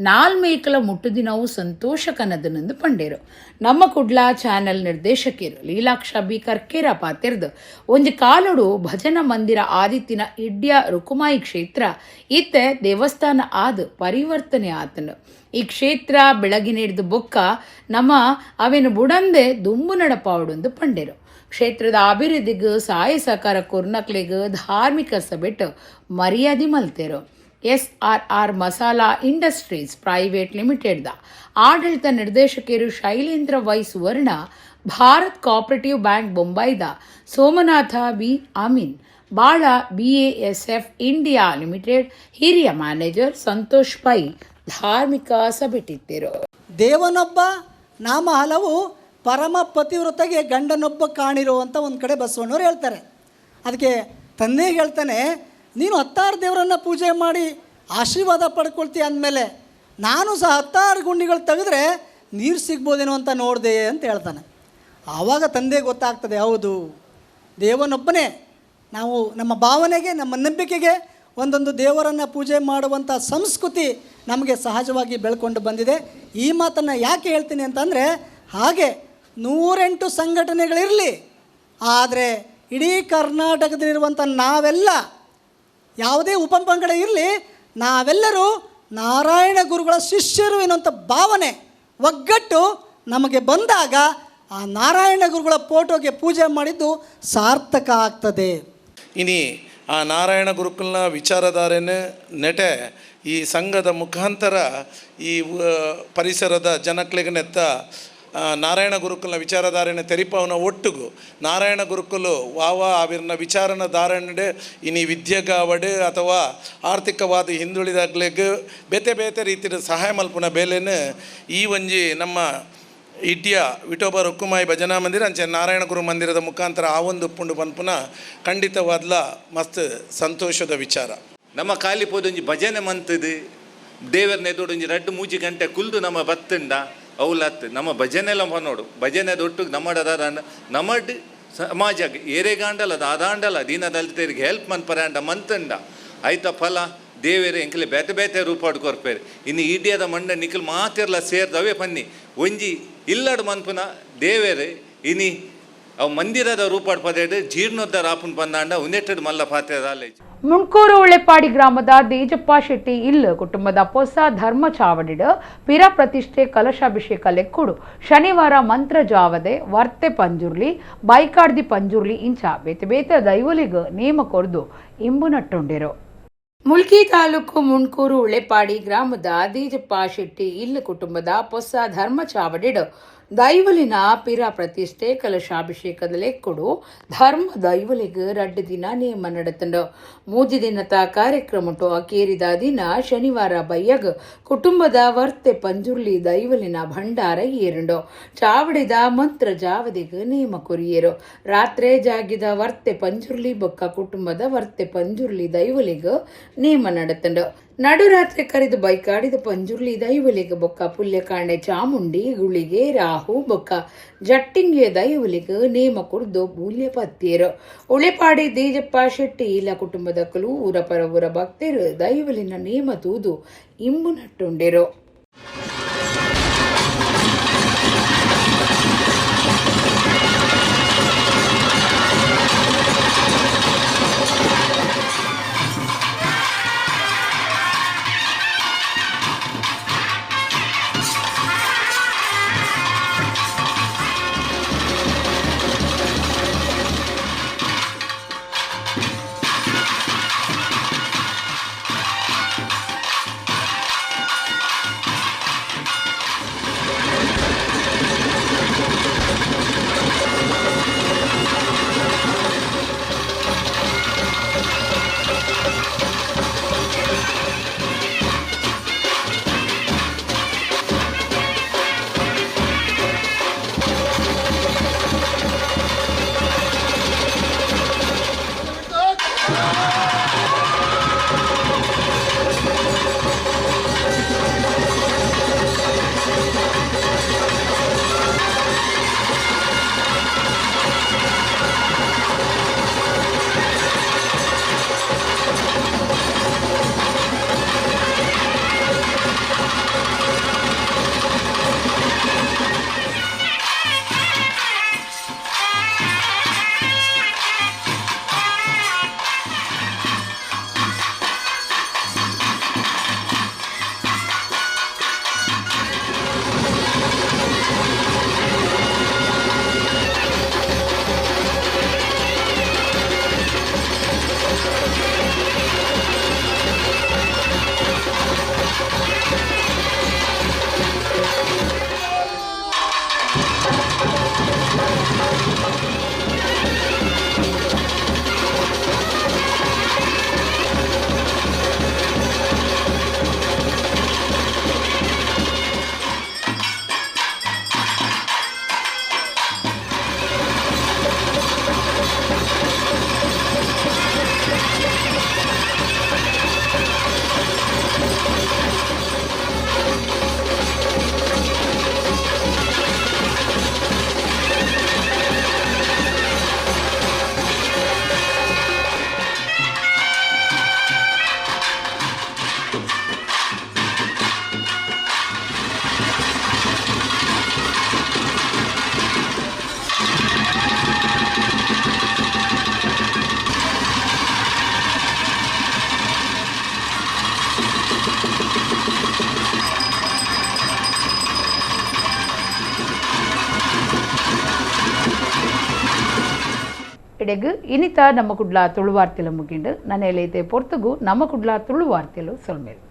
ನಾಲ್ಮೇಕಲ ಮುಟ್ಟುದಿನವು ಸಂತೋಷ ಕನದನೆಂದು ಪಂಡೇರು. ನಮ್ಮ ಕುಡ್ಲಾ ಚಾನೆಲ್ ನಿರ್ದೇಶಕಿರು ಲೀಲಾಕ್ಷ ಬಿ ಕರ್ಕೇರ ಪಾತಿರ್ದು ಒಂಜಿ ಕಾಲುಡು ಭಜನ ಮಂದಿರ ಆದಿತ್ತಿನ ಇಡ್ಯ ರುಕುಮಾಯಿ ಕ್ಷೇತ್ರ ಇತ್ತೆ ದೇವಸ್ಥಾನ ಆದ ಪರಿವರ್ತನೆ ಆತನು. ಈ ಕ್ಷೇತ್ರ ಬೆಳಗಿನಿಡ್ದು ಬೊಕ್ಕ ನಮ್ಮ ಅವೇನು ಬುಡಂದೆ ದುಂಬು ನಡಪಾವಡೊಂದು ಪಂಡೇರು. ಕ್ಷೇತ್ರದ ಅಭಿವೃದ್ಧಿಗೆ ಸಹಾಯ ಸಹಕಾರ ಕೊರ್ನಕ್ಲೆಗ್ ಧಾರ್ಮಿಕ ಸಭೆಟ್ ಮರ್ಯಾದೆ ಮಲ್ತೇರು. SRR masala industries private ಲಿಮಿಟೆಡ್ದ ಆಡಳಿತ ನಿರ್ದೇಶಕರು Shailendra Y Suvarna, Bharat cooperative bank ಬೊಂಬೈದ ಸೋಮನಾಥ B Amin, ಬಾಳ ಬಿಎಎಸ್ಎಫ್ ಇಂಡಿಯಾ ಲಿಮಿಟೆಡ್ ಹಿರಿಯ ಮ್ಯಾನೇಜರ್ ಸಂತೋಷ್ ಪೈ ಧಾರ್ಮಿಕ ಸಭೆಟಿದ್ದರು. ದೇವನೊಬ್ಬ ನಾಮ ಹಲವು ಪರಮ ಪತಿವ್ರತೆಗೆ ಗಂಡನೊಬ್ಬ ಕಾಣಿರೋ ಅಂತ ಒಂದು ಕಡೆ ಬಸವಣ್ಣವ್ರು ಹೇಳ್ತಾರೆ. ಅದಕ್ಕೆ ತಂದೆಗೆ ಹೇಳ್ತಾನೆ, ನೀನು 16 ದೇವರನ್ನು ಪೂಜೆ ಮಾಡಿ ಆಶೀರ್ವಾದ ಪಡ್ಕೊಳ್ತೀಯ ಅಂದಮೇಲೆ ನಾನು ಸಹ 16 ಗುಂಡಿಗಳು ತೆಗೆದ್ರೆ ನೀರು ಸಿಗ್ಬೋದೇನೋ ಅಂತ ನೋಡಿದೆ ಅಂತ ಹೇಳ್ತಾನೆ. ಆವಾಗ ತಂದೆ ಗೊತ್ತಾಗ್ತದೆ, ಹೌದು ದೇವನೊಬ್ಬನೇ. ನಾವು ನಮ್ಮ ಭಾವನೆಗೆ ನಮ್ಮ ನಂಬಿಕೆಗೆ ಒಂದೊಂದು ದೇವರನ್ನು ಪೂಜೆ ಮಾಡುವಂಥ ಸಂಸ್ಕೃತಿ ನಮಗೆ ಸಹಜವಾಗಿ ಬೆಳ್ಕೊಂಡು ಬಂದಿದೆ. ಈ ಮಾತನ್ನು ಯಾಕೆ ಹೇಳ್ತೀನಿ ಅಂತಂದರೆ, ಹಾಗೆ 108 ಸಂಘಟನೆಗಳಿರಲಿ, ಆದರೆ ಇಡೀ ಕರ್ನಾಟಕದಲ್ಲಿರುವಂಥ ನಾವೆಲ್ಲ ಯಾವುದೇ ಉಪಪಂಗಡ ಇರಲಿ, ನಾವೆಲ್ಲರೂ ನಾರಾಯಣ ಗುರುಗಳ ಶಿಷ್ಯರು ಎನ್ನುವಂಥ ಭಾವನೆ ಒಗ್ಗಟ್ಟು ನಮಗೆ ಬಂದಾಗ ಆ ನಾರಾಯಣ ಗುರುಗಳ ಫೋಟೋಗೆ ಪೂಜೆ ಮಾಡಿದ್ದು ಸಾರ್ಥಕ ಆಗ್ತದೆ. ಇನಿ ಆ ನಾರಾಯಣ ಗುರುಕುಲ್ನ ವಿಚಾರಧಾರೆನ ನೆಟೆ ಈ ಸಂಘದ ಮುಖಾಂತರ ಈ ಪರಿಸರದ ಜನಕ್ಲೆಗನೆತ್ತ ನಾರಾಯಣ ಗುರುಕುಲ್ನ ವಿಚಾರಧಾರೆನ ತೆರಿಪವನ ಒಟ್ಟುಗು ನಾರಾಯಣ ಗುರುಕುಲು ವಾವ ಅವಿರ್ನ ವಿಚಾರನ ಧಾರಣೆ ಇನಿ ವಿದ್ಯೆಗಾವಡು ಅಥವಾ ಆರ್ಥಿಕವಾದ ಹಿಂದುಳಿದಾಗ್ಲೆಗ್ ಬೇತೆ ಬೇತೆ ರೀತಿಯ ಸಹಾಯ ಮಲ್ಪುನ ಬೇಲೆನ ಈ ಒಂಜಿ ನಮ್ಮ ಇಡ್ಯ ವಿಠೋಬ ರುಕ್ಕುಮಾಯಿ ಭಜನಾ ಮಂದಿರ ಅಂಚೆ ನಾರಾಯಣ ಗುರು ಮಂದಿರದ ಮುಖಾಂತರ ಆ ಒಂದು ಪುಂಡು ಪನ್ಪುನ ಖಂಡಿತವಾದ್ಲ ಮಸ್ತ್ ಸಂತೋಷದ ವಿಚಾರ. ನಮ್ಮ ಖಾಲಿ ಪೋದೊಂಜಿ ಭಜನೆ ಮಂತದು ದೇವರನ್ನ ಎದುಡೊಂಜಿ 2-3 ಗಂಟೆ ಕುಲ್ದು ನಮ್ಮ ಬತ್ತುಂಡ ಅವಲತ್ತು ನಮ್ಮ ಭಜನೆಲ್ಲ ನೋಡು ಭಜನೆ ದೊಟ್ಟು ನಮ್ಮಡ ನಮ್ಮಡ್ ಸಮಾಜ ಏರೆಗಾಂಡಲ ದಾದಾಂಡಲ ದೀನದಲಿತರಿಗೆ ಹೆಲ್ಪ್ ಮನ್ಪರಾಂಡ ಮಂತಂಡ ಆಯ್ತ ಫಲ ದೇವೇರೆ ಎಂಕಲೆ ಬೇತೆ ಬೇತೆ ರೂಪಾಡು ಕೊರ್ಪೇರು. ಇನ್ನು ಈಡಿಯಾದ ಮಂಡ ನಿಖಲ್ ಮಾತಿರ್ಲ ಸೇರ್ದವೇ ಪನ್ನಿ ಒಂಜಿ ಇಲ್ಲಡು ಮನ್ಪುನ ದೇವೇರೆ ಇನಿ ಅವು ಮಂದಿರದ ರೂಪಾಡು ಪದೇಡು ಜೀರ್ಣೋದ್ಧಾರ ಆಪುನ್ ಪಂದಾಂಡ ಉನೆಟ್ಟೆಡ್ ಮಲ್ಲ ಪಾತ್ರೆ. ಮುಂಡ್ಕೂರು ಉಳೆಪಾಡಿ ಗ್ರಾಮದ ದೇಜಪ್ಪ ಶೆಟ್ಟಿ ಇಲ್ ಕುಟುಂಬದ ಹೊಸ ಧರ್ಮ ಚಾವಡಿಡ್ ಪಿರ ಪ್ರತಿಷ್ಠೆ ಕಲಶಾಭಿಷೇಕ ಲೆಕ್ಕುಡು ಶನಿವಾರ ಮಂತ್ರ ಜಾವದೆ ವರ್ತೆ ಪಂಜುರ್ಲಿ ಬೈಕಾಡ್ದಿ ಪಂಜುರ್ಲಿ ಇಂಚ ಬೇತೆ ಬೇತೆ ದೈವಲಿಗ್ ನೇಮ ಕೊರ್ದು ಇಂಬು ನಟ್ಟುಂಡಿರು. ಮುಲ್ಕಿ ತಾಲೂಕು ಮುಂಡ್ಕೂರು ಉಳೆಪಾಡಿ ಗ್ರಾಮದ ದೇಜಪ್ಪ ಶೆಟ್ಟಿ ಇಲ್ ಕುಟುಂಬದ ಹೊಸ ಧರ್ಮ ಚಾವಡಿಡ್ ದೈವಲಿನ ಪಿರ ಪ್ರತಿಷ್ಠೆ ಕಲಶಾಭಿಷೇಕದ ಲೆಕ್ಕುಡು ಧರ್ಮ ದೈವಲಿಗ್ 2 ದಿನ ನೇಮ ನಡೆತಂಡು. 3 ದಿನದ ಕಾರ್ಯಕ್ರಮಟು ಅಕೇರಿದ ದಿನ ಶನಿವಾರ ಬಯ್ಯಗ್ ಕುಟುಂಬದ ವರ್ತೆ ಪಂಜುರ್ಲಿ ದೈವಲಿನ ಭಂಡಾರ ಏರುಂಡು. ಚಾವಡಿದ ಮಂತ್ರ ಜಾವದಿಗ್ ನೇಮ ಕೊರಿಯರು. ರಾತ್ರೆ ಜಾಗಿದ ವರ್ತೆ ಪಂಜುರ್ಲಿ ಬೊಕ್ಕ ಕುಟುಂಬದ ವರ್ತೆ ಪಂಜುರ್ಲಿ ದೈವಲಿಗ್ ನೇಮ ನಡೆತಂಡು. ನಡುರಾತ್ರಿ ಕರೆದು ಬೈಕಾಡಿದ ಪಂಜುರ್ಲಿ ದೈವಲಿಗ ಬೊಕ್ಕ ಪುಲ್ಯಕಾಂಡೆ ಚಾಮುಂಡಿ ಗುಳಿಗೆ ರಾಹು ಬೊಕ್ಕ ಜಟ್ಟಿಂಗೆ ದೈವಲಿಗ ನೇಮ ಕುರ್ದು ಮೂಲ್ಯ ಪತ್ತಿಯರು. ಉಳೆಪಾಡಿ ದೇಜಪ್ಪ ಶೆಟ್ಟಿ ಇಲ್ಲ ಕುಟುಂಬದ ಕಲು ಊರ ಪರವೂರ ಭಕ್ತರು ದೈವಲಿನ ನೇಮ ತೂದು ಇಂಬು ನಟ್ಟುಂಡಿರು. ಇಡೆಗ್ ಇನಿತ ನಮ್ಮ ಕುಡ್ಲ ತುಳುವಾರ್ತೆಲು ಮುಗಿಂಡು. ನನೇಲೈತೆ ಪೊರ್ತುಗು ನಮ್ಮ ಕುಡ್ಲ ತುಳುವಾರ್ತೆಲು ಸೊಲ್ಮೆಲು.